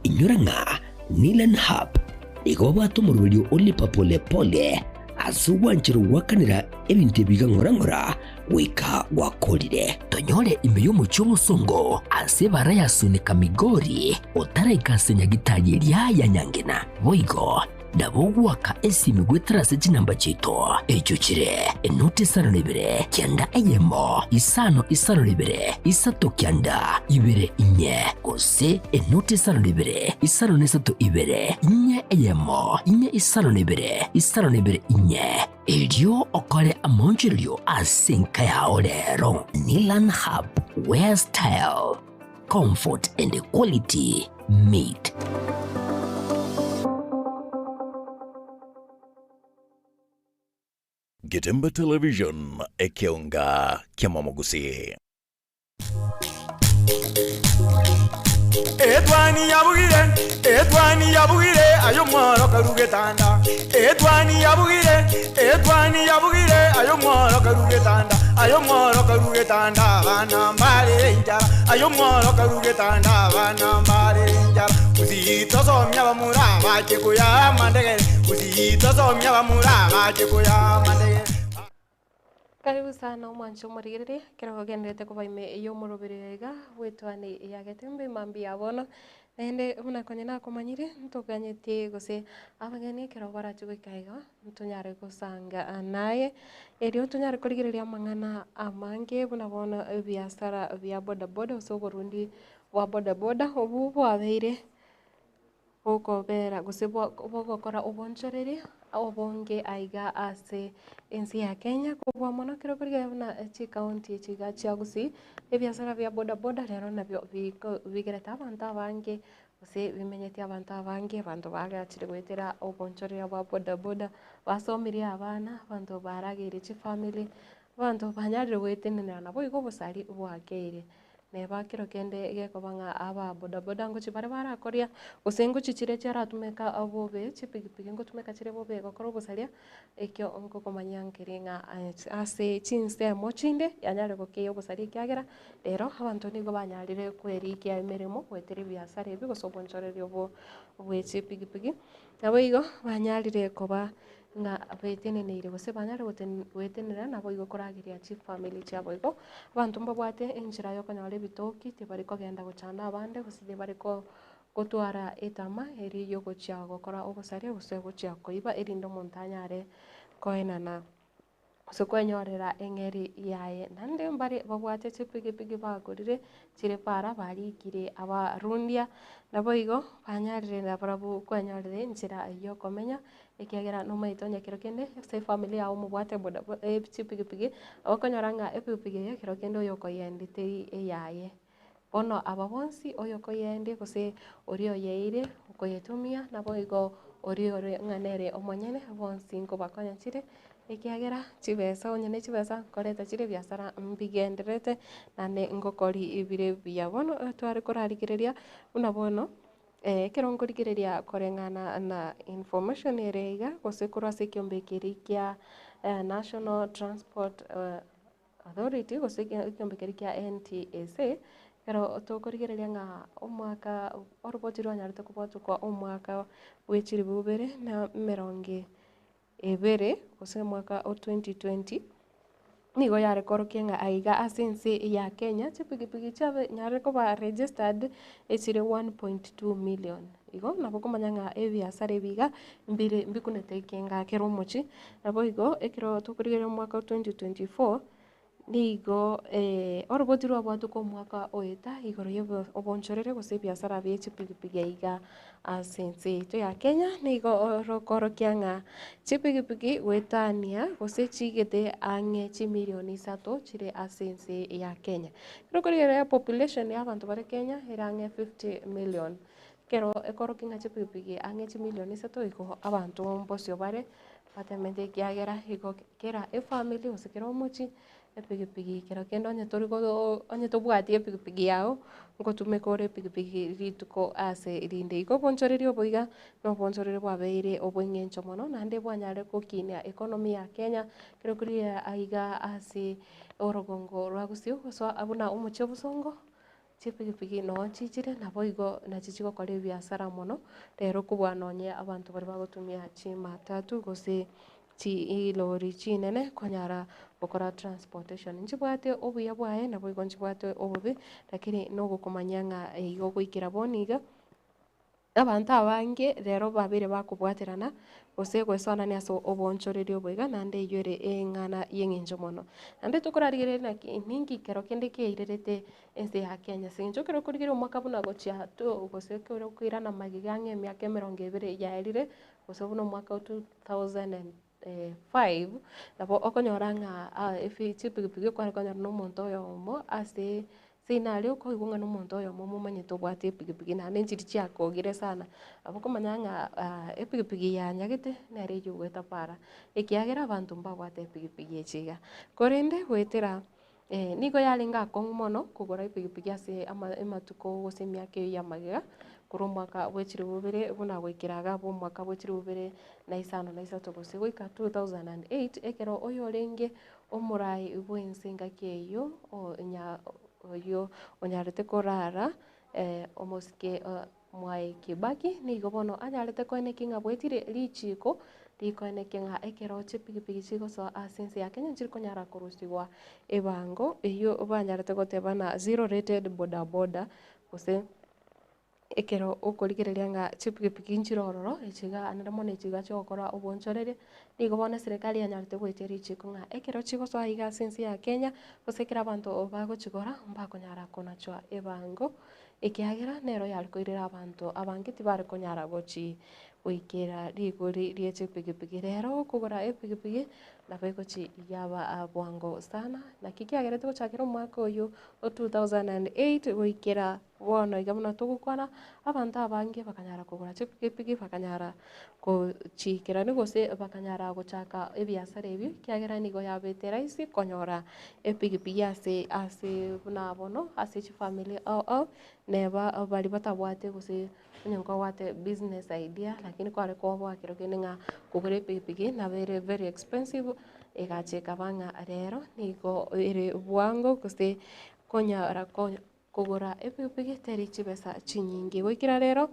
Inyora ng'a Nilan Hub nigo babwate omoroberio o lipa pole pole. Ase ogwanchera goakanera ebinto ebi iga ng'ora ng'ora goika gwakorire. Tonyore ime y'omochie omosongo ase ebara ya Sunika Migori otaraika ase nyagitari eria ya Nyangena. Boigo nabo ogoaka esimi goetera ase chinamba chiaito echio chire enoti isano na ibere kianda eyemo isano isano na ibere isato kianda ibere inye gose enoti isano na ibere isano na isato ibere inye eyemo inye isano na ibere isano na ibere inye. Erio okore amaonchorerio ase enka yao rero. Nilan Hub, where style, comfort and quality meet. Getembe Television, ekeonga ki'amamogusii. Etwani yabugire, etwani yabugire, ayo mworo karugetanda. Etwani yabugire, etwani yabugire, ayo mworo karugetanda. Ayo mworo karugetanda, abana mbare enchara. Ayo mworo karugetanda, abana mbare enchara. Usitosomia bamura bache koya mandegere. Usitosomia bamura bache koya mandegere. Karibu sana omwanche omorigereria, ekero ogendererete koba ime y'omoroberi oyo iga bw'etuani ya Getembe mambia ya bono, naende buna konya nakomanyire ntoganyeti gose abageni ekero barache goika iga ntonyare gosanga naye, erio tonyare korigereria amang'ana amange buna bono ebiasara bia bodaboda gose oborundi bwa bodaboda obwo bwabeire. Bokobera gose bogokora obonchoreri obonge aiga ase ense ya Kenya, kobua mono ekero okorigereria buna chikaunti echi iga chia Gusii, ebiasara bia boda boda rero nabio biko bigerete abanto abange gose bimenyetie abanto abange, abanto bagachire goetera obonchoreria bwa boda boda, basomirie abana, abanto barageire chifamiri, abanto banyarire goetenenera naboigo obosari bwakeire. Neba kero kende gekoba ng'a aba bodaboda ngochia bare barakoria, gose ngochia chiria chiaratumeka bobe, chipikipiki ngotumeka chire bobe gokora obosaria, ekio ngokomanyia nkeri ng'a ase chinsemo chinde yanyare gokeia obosaria ekiagera, rero abanto nigo banyarire kwerikia emeremo goetera ebiasara ebi gose obonchoreria obo bwe chipikipiki. Naboigo banyarire koba ng'a beteneneire gose banyare gotenena naboigo korageria chifamiri chiabo igo, abanto mbabwate enchera yokonyora ebitoki tibari kogenda gochanda abande gose tibari gotwara etama eria yogochia gokora obosaria gose gochia koiba erinde omonto anyare koenana. Gose kwenyorera eng'eri yaye. Naende mbare babwate chipigipigi bagorire chire para barikire abarundia, naboigo banyarire nabarabwo kwenyorera enchera yokomenya, ekiagera nomaete onye kero kende ase efamiri yago mobwate bodaboda chipigipigi, okonyora ng'a epigipigi eye kero kende oyokoyendi teri eyaye. Bono aba bonsi oyokoyendi gose oria oyeire okoyetumia, naboigo oria ore ng'a nere omonyene, bonsi nkobakonya chire, ekiagera chibesa onye ne chibesa nkoreta chire ebiasara mbigendererete, naende ngokori ebire buya. Bono tware korarigereria buna bono, ekero nkorigereria koreng'ana na information ere iga, gose korwa ase ekiombe keria kia National Transport. Authority gose ekeombe keria kia NTSA, ekero tokorigereria ng'a omwaka oroboti rwanyarete kobwatokwa omwaka bwe chilifu ibere na emerongo ebere gose omwaka o 2020, nigo yare korokia ng'a aiga ase ense ya Kenya chipikipiki chiabe nyarire koba registered echire 1.2 million. Igo nabo okomanya ng'a ebiasara ebi iga mbire mbikunete ekenga kera omochie, naboigo ekero tokorigereria omwaka o 2024, nigo oroboti rwabwatwe kwa omwaka oeta igoro ya obo obonchorere gose ebiasara bia chipigipigi aiga ase ense yaito ya Kenya, nigo orokorokia ng'a chipigipigi goetania gose chigete ang'e chimilioni isato chire ase ense ya Kenya. Ekero okorigereria population ya abanto bare Kenya ere ang'e 50 million. Ekero ekorokia ng'a chipigipigi ang'e chimilioni isato igo abanto mbosio bare batemete ekiagera igo kera efamiri gose kera omochie epigipigi kero kende onye tori goo onye tobwati epigipigi yago, ngotumeka ore epigipigi rituko ase rinde. Igo obonchoreria obo iga, na obonchoreria bwabeire obweng'encho mono naende bwanyarire gokinia economy ya Kenya, ekero korigereria aiga ase orogongo rwa gusii gosoa buna omochie o bosongo. Chipigipigi noo chichire, naboigo nachi chigokora ebiasara mono, rero kobua nonye abanto baria bagotumia chimatatu gose. Chilori chinene konyara gokora transportation. Nchibwate obuya bwaye naboigo nchibwate obobe, lakini nogokomanya ng'a igo goikera bono iga, abanto abange rero babeire bakobwaterana gose goesoanania ase oboonchoreria obo iga naende eywo ere eng'ana ya eng'encho mono. Naende tokorarigereria naki ninki kero kende keirerete ense ya Kenya ase eng'encho ekero okorigereria omwaka buna gochia to gose ekero okoirana magega ang'e emiaka emerongo ebere yaerire, gose buna omwaka o 2005, nabo okonyora ng'a efi chipikipiki okware konyora na omonto oyomo ase seino aria okoigwa ng'a na omonto oyomo momanyete obwate epikipiki naende nchiria chiakogire sana. Nabo okomanya ng'a epikipiki yanyagete nere eywo ogoeta para, ekiagera abanto mbabwate epikipiki echi iga. Korende goetera nigo yarenge akong'u mono kogora epikipiki ase ama amatuko gose emiaka eyio ya magega, korwa omwaka bwa chilifu ibere buna goikera iga abwo omwaka bwa chilifu ibere na isano na isato gose goika 2008, ekero oyorenge omorai bwa ense engaki eyio onya oyio onyarete korara omosike Mwai Kibaki nigo bono anyarete koenekia ng'a bwetire richiiko rikoenekia ng'a ekero chipigipigi chigosoa ase ense ya Kenya nchiri konyara korusigwa ebango eyio banyarete goteba ng'a zero rated boda boda gose ekero okorigereria ng'a chipigipigi nchire ororo echi iga naende mono echi iga chigokora obonchoreria, nigo bono eserekari yanyarete goetia richiiko ng'a ekero chigosoa iga ase ense ya Kenya gose ekero abanto bagochigora mbakonyara konachwa ebango. Ekiagera nero yare koirera abanto abange tibare konyara gochi goikera rigori rie chipigipigi. Rero okogora epigipigi nabo egochi yaba bwango sana. Naki kiagerete gochakera omwaka oyio o 2008 goikera bono iga buna togokwana, abanto abange bakanyara kogora chipigipigi bakanyara gochiikerania gose bakanyara gochaka ebiasara ebio, ekiagera nigo yabete rahisi konyora epigipigi ase ase buna bono ase chifamiri ao ao, neba baria batabwate gose onye nkobwate business idea lakini kware koboa kero kende ng'a kogora epigipigi nabo ere very expensive, egacha ekaba ng'a rero nigo ere bwango gose konyara ko Kogora epigipigi teri chibesa chinyinge. Goikera rero,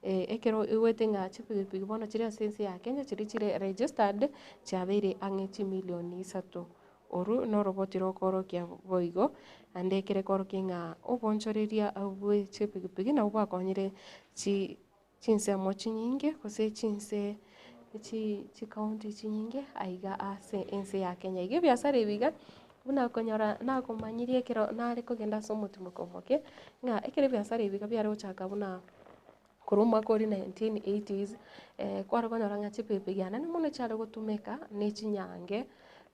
ekero oigwete ng'a chipigipigi bono chire ase ense ya Kenya chiria chire registered, chiabeire ang'e chimilioni isato. Oru noroboti rokorokia boigo, naende ekere korokia ng'a obonchoreria bwe chipigipigi nabwo bwakonyire chi chinsemo chinyinge gose chinse chi chikaunti chinyinge aiga ase ense ya Kenya. Iga ebiasara ebi iga, buna konyora nakomanyirie ekero nare kogenda ase omotimoko omoke, ng'a ekero ebiasara ebi iga biare gochaka buna korwa omwaka oria 1980s, kware konyora ng'a chipigipigi anene mono chiare gotumeka na echinyange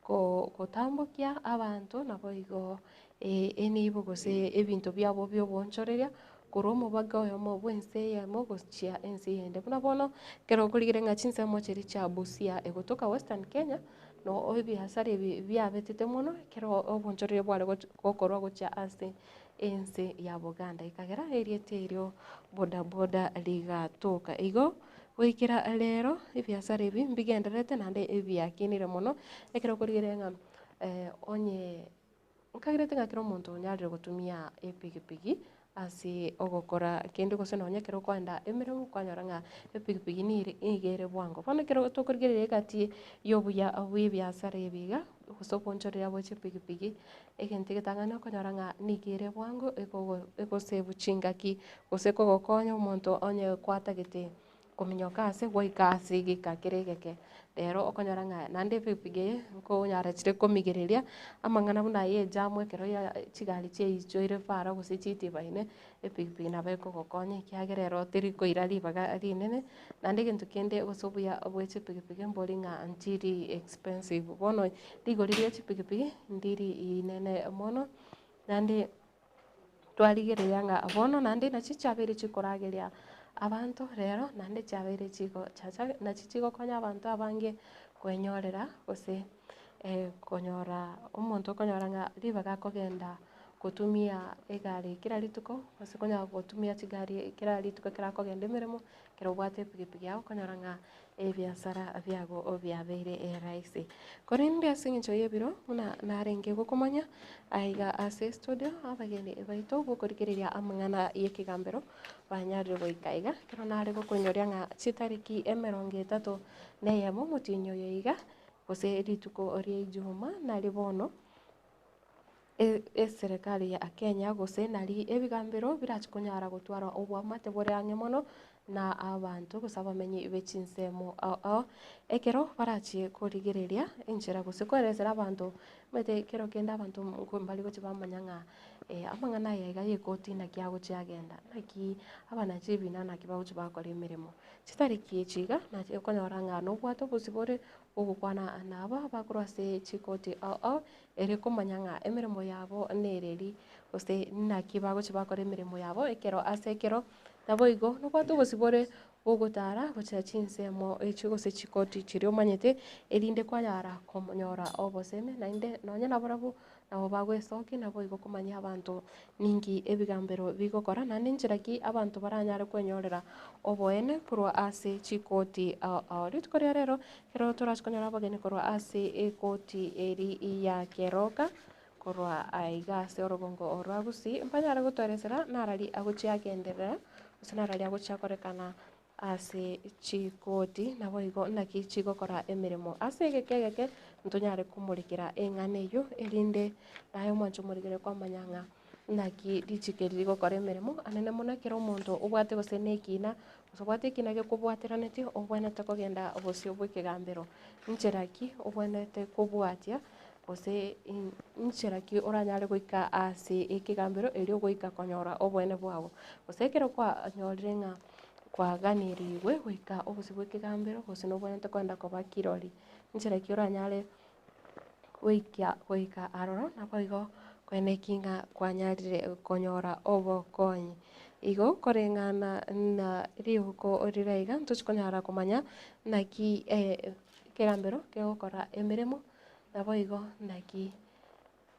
ko gotambokia abanto naboigo enibo gose ebinto biabo bia oboonchoreria korwa omobaga oyomo bw'ense eyemo gochia ense eyende. Buna bono, ekero okorigereria ng'a chinsemo chiria chia Busia egotoka Western Kenya, no ebiasara ebi biabetete mono ekero oboonchoreria bware goch gokorwa gochia ase ense ya Buganda. Ekagera erieta erio bodaboda rigatoka. Igo, goikera rero ebiasara ebi mbigendererete naende ebiakinire mono, ekero okorigereria ng'a onye. Nkagerete ng'a kera omonto onyarire gotumia epigipigi ase ogokora kende gose nonye ekero okoenda emeremo kwanyora ng'a epigipigi nere nigo ere bwango. Bono ekero tokorigereria egati ya obuya bwa ebiasara ebi iga, gose obonchoreria bwa chipigipigi, egento egetang'ani okonyora ng'a nigo ere bwango ekogo egosave chingaki gose ekogokonya omonto onye kwatagete Kominyoka ase gwaika ase egeka kere egeke. Rero okonyora ng'a naende epigipigi eye nkonyara chire komigereria amang'ana buna aya ejamu ekero ya chigari chiaichoire para gose chitibaine, epigipigi nabo ekogokonya ekiagera ero teri koira ribaga rinene. Naende egento kende gose obuya bwa chipigipigi mbori ng'a nchiri expensive. Bono rigori ria chipigipigi ndiri inene mono, naende. Twarigereria ng'a bono naende nachi chiabeire chikorageria abanto rero, naende chiabeire chigo chacha nachi chigokonya abanto abange kwenyorera gose konyora omonto okonyora ng'a ribaga akogenda gotumia egari kera rituko, gose konya gotumia chigari kera rituko ekero akogenda emeremo, ekero obwate epigipigi yago okonyora ng'a ebiasara biago biabeire erahisi. Korende ase eng'encho y'ebiro buna narenge gokomanya, aiga ase estudio abageni baito bokorigereria amang'ana y'ekegambero banyarire goika iga, ekero nare gokoinyoria ng'a chitariki emerongo etato na eyemo omotienyi oyo iga. gose rituko ria Ijumaa nari bono eserekari ya Kenya gose nari ebigambero birache konyara gotwara oboamate bore ang'e mono na abanto gose abamenyi be chinsemo ao ao, ekero barachie korigereria enchera gose koeresera abanto omanyete ekero kende abanto mbari gochia bamanya ng'a amang'ana aya iga ya ekoti naki agochia agenda, naki abanachi ebina naki bagochia bakora emeremo. Chitariki echi iga nachi okonyora ng'a nobwate obosibore bogokwana na aba bakorwa ase chikoti ao ao, ere komanya ng'a emeremo yabo nereri, gose naki bagochia bakora emeremo yabo ekero ase ekero. Naboigo nobwate obosibore bogotara gochia chinsemo echio gose chikoti chiria omanyete, erinde kwanyara komonyora obosemi naende nonye nabarabwo nabo bagoesokia naboigo komanya abanto ninki ebigambero bigokora naende nchera ki abanto baranyare kwenyorera oboene korwa ase chikoti ao ao. Rituko ria rero ekero torache konyora abageni korwa ase ekoti eri ya Keroka. Korwa aiga ase orogongo orwa Gusii mbanyare gotoeresera narari agochia agenderera, gose narari agochia akorekana ase chikoti, naboigo naki chigokora emeremo. Ase egeka egeke ntonyare komorekera eng'ana eyio, erinde naye omwanche omorekere kwamanya ng'a naki richiko eri rigokora emeremo, anene mono ekero omonto obwate gose na ekina, gose obwate ekina gekobwateranetie obwenerete kogenda bosio bwa ekegambero. Nchera ki obwenerete kobwatia Gose inchera ki oranyare goika ase ekegambero erio goika konyora oboene bwao? Gose ekero kwanyorire ng'a kwaganirigwe goika obosio bw'ekegambero gose nobwenerete kogenda koba kirori, inchera ki oranyare goikia goika aroro naboigo koeneki ng'a kwanyarire konyora obokonyi. Igo koreng'ana na riogo rire iga ntochi konyara komanya naki ekegambero kegokora emeremo. Naboigo naki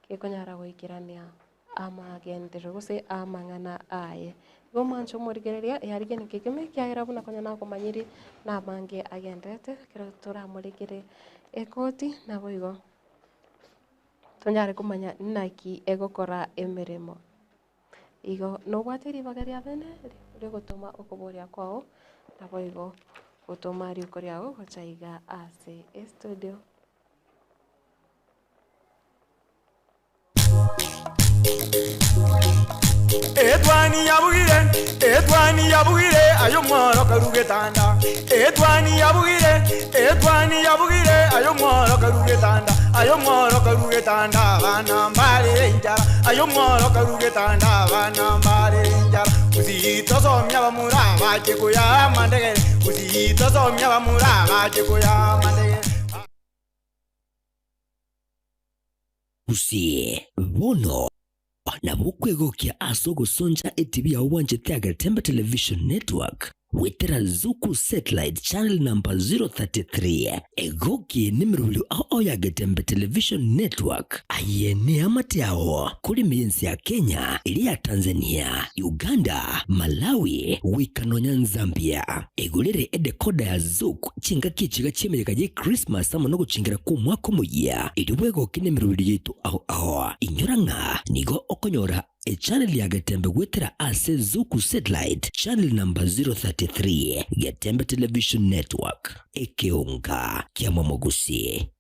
gekonyara goikerania amagenderero gose amang'ana aye. Igo omwancho omorigereria yarigeni kegima ekiagera buna konya nakomanyiri namange agenderete ekero toramorekere ekoti naboigo tonyare komanya naki egokora emeremo. Igo nobwate ribaga ria bene riogotoma okoboria kwao, naboigo gotoma riko riao gocha iga ase estudio. Etwani yabugire, etwani yabugire, aye omworo karu getanda. Etwani yabugire, etwani yabugire, aye omworo karu getanda. Aye omworo karu getanda, abana mbarere enchara. Aye omworo karu getanda, abana mbarere enchara. Gusii tosomia abamura bache koyaa amandegere, Gusii tosomia abamura bache koyaa amandegere. Gusii bono nabo okwegokia ase ogosoncha etibi yao bwanchete Agetembe Television Network goetera Zuku Satellite Channel number 033. Egoki nemerobio ao ao ya Getembe Television Network. Aye neamate ao kore ime y'ense ya Kenya, eria ya Tanzania, Uganda, Malawi, goika nonya Zambia. Egorere edecoder ya Zuku chingaki echiga chi'emeyega ye Christmas amo nogochingera kw'omwaka omoyia, erio bwegoke nemerobio yaito ao ao. Inyora ng'a nigo okonyora Echannel ya Getembe goetera ase Zuku Satellite channel number 033, Getembe Television Network, ekeonga kia Momogusi.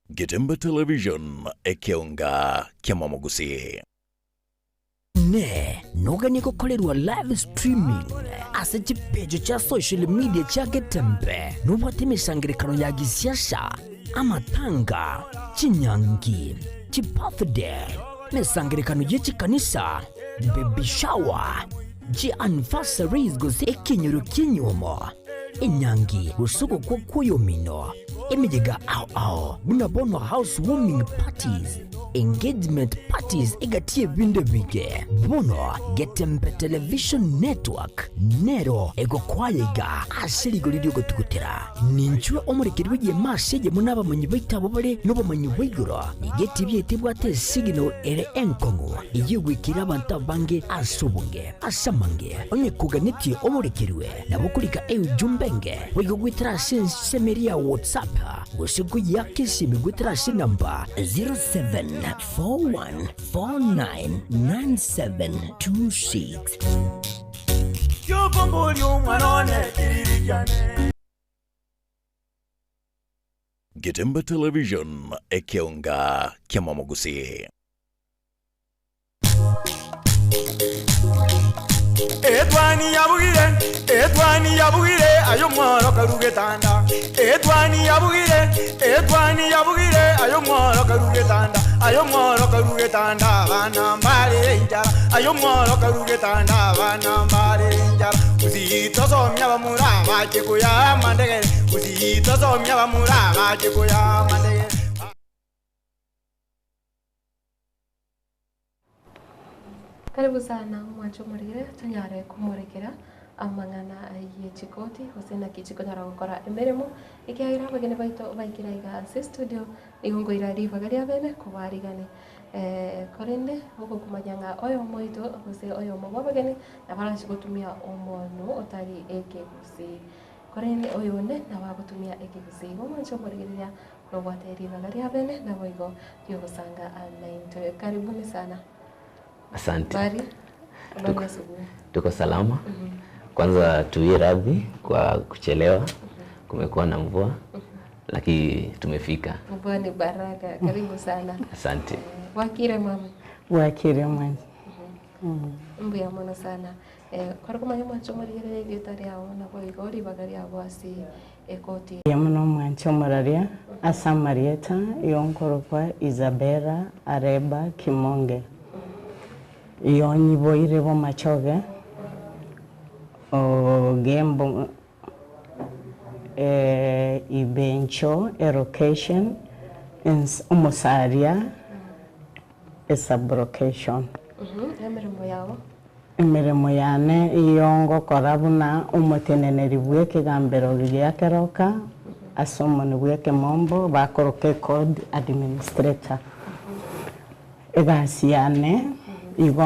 Getembe Television, ekeonga kia Momogusi. Inee! Noganie gokorerwa live streaming ase chipeji chia social media chia Getembe? Nobwate emesangererekano ya gisiasa, amatanga, chinyangi, chibirthday, emesangererekano ye chikanisa, baby shower, chianniversaries gose ekenyoro ki'enyuomo, enyangi gose ogokwa kw'oyomino, emeyega ao ao buna bono house warming parties, engagement parties egati y'ebinto ebinge. Bono Getembe Television Network nero egokoa iga ase rigori ri'ogotugutera. Ninchwe omorekeri bw'egeema ase eyemo n'abamanyi baito abwo bare nobomanyi bwa igoro. Nigo etibi yaito ebwate esignal ere enkong'u eyio egwekire abanto abange ase obonge. Ase amange, onye koganetie omorekerwe, nabo okorika eujumbe enge boigo goetera ase ensemo eria ya WhatsApp gose koyiaka esimi goetera ase enamba 07. 0741499726. Kiokombori omwana one kiriri kiane. Getembe Television, ekeonga kiamamogusii. Etwani yabugire, etwani yabugire, ayo mworo karugetanda. Etwani yabugire, etwani yabugire, ayo mworo karugetanda. Ayo mworo karugetanda, bana mbare injara. Ayo mworo karugetanda, bana mbare injara. Usitosomya bamura bache kuya mandegere. Usitosomya bamura bache kuya mandegere. Karibu sana mwancho morigere tonyare komorekera amang'ana ye chikoti gose naki chikonyara gokora emeremo ekiagera abageni baito baikera iga ase studio nigo nkoira ribaga ria bene kobarigani eh, korende ogokumanya ng'a oyomo oito gose oyomo bwa abageni nabo arachi gotumia omono otari ekegusii korende oyonde nabo agotumia ekegusii. Igo mwanche omorigereria nobwate ribaga ria bene nabo igo riogosanga naintwe. Karibuni sana. Asante. Habari? Habari ya asubuhi. Tuko salama. Kwanza tuwie radhi kwa kuchelewa. Kumekuwa na mvua lakini tumefika. Mvua ni baraka. Karibu sana. Asante. Wakire mama. Bwakire mwana. Mbuya mono sana. Eh, kwari komanya mwancho omorigereria erieta riao nabo igo ribaga riabo ase ekoti. Mbuya mono omwanche omoraria ase amarieta yonkorokwa Isabella Areba Kimonge. Yonyiboire bomachoge ogembo eh, ibencho elocation ens omosaria esublocation. Emeremo yao. Emeremo yane iyo ngokora buna omoteneneri bw'ekegambero gia keroka ase omoni bw'ekemombo bakoroka ecode administrator. Egasi yane igo.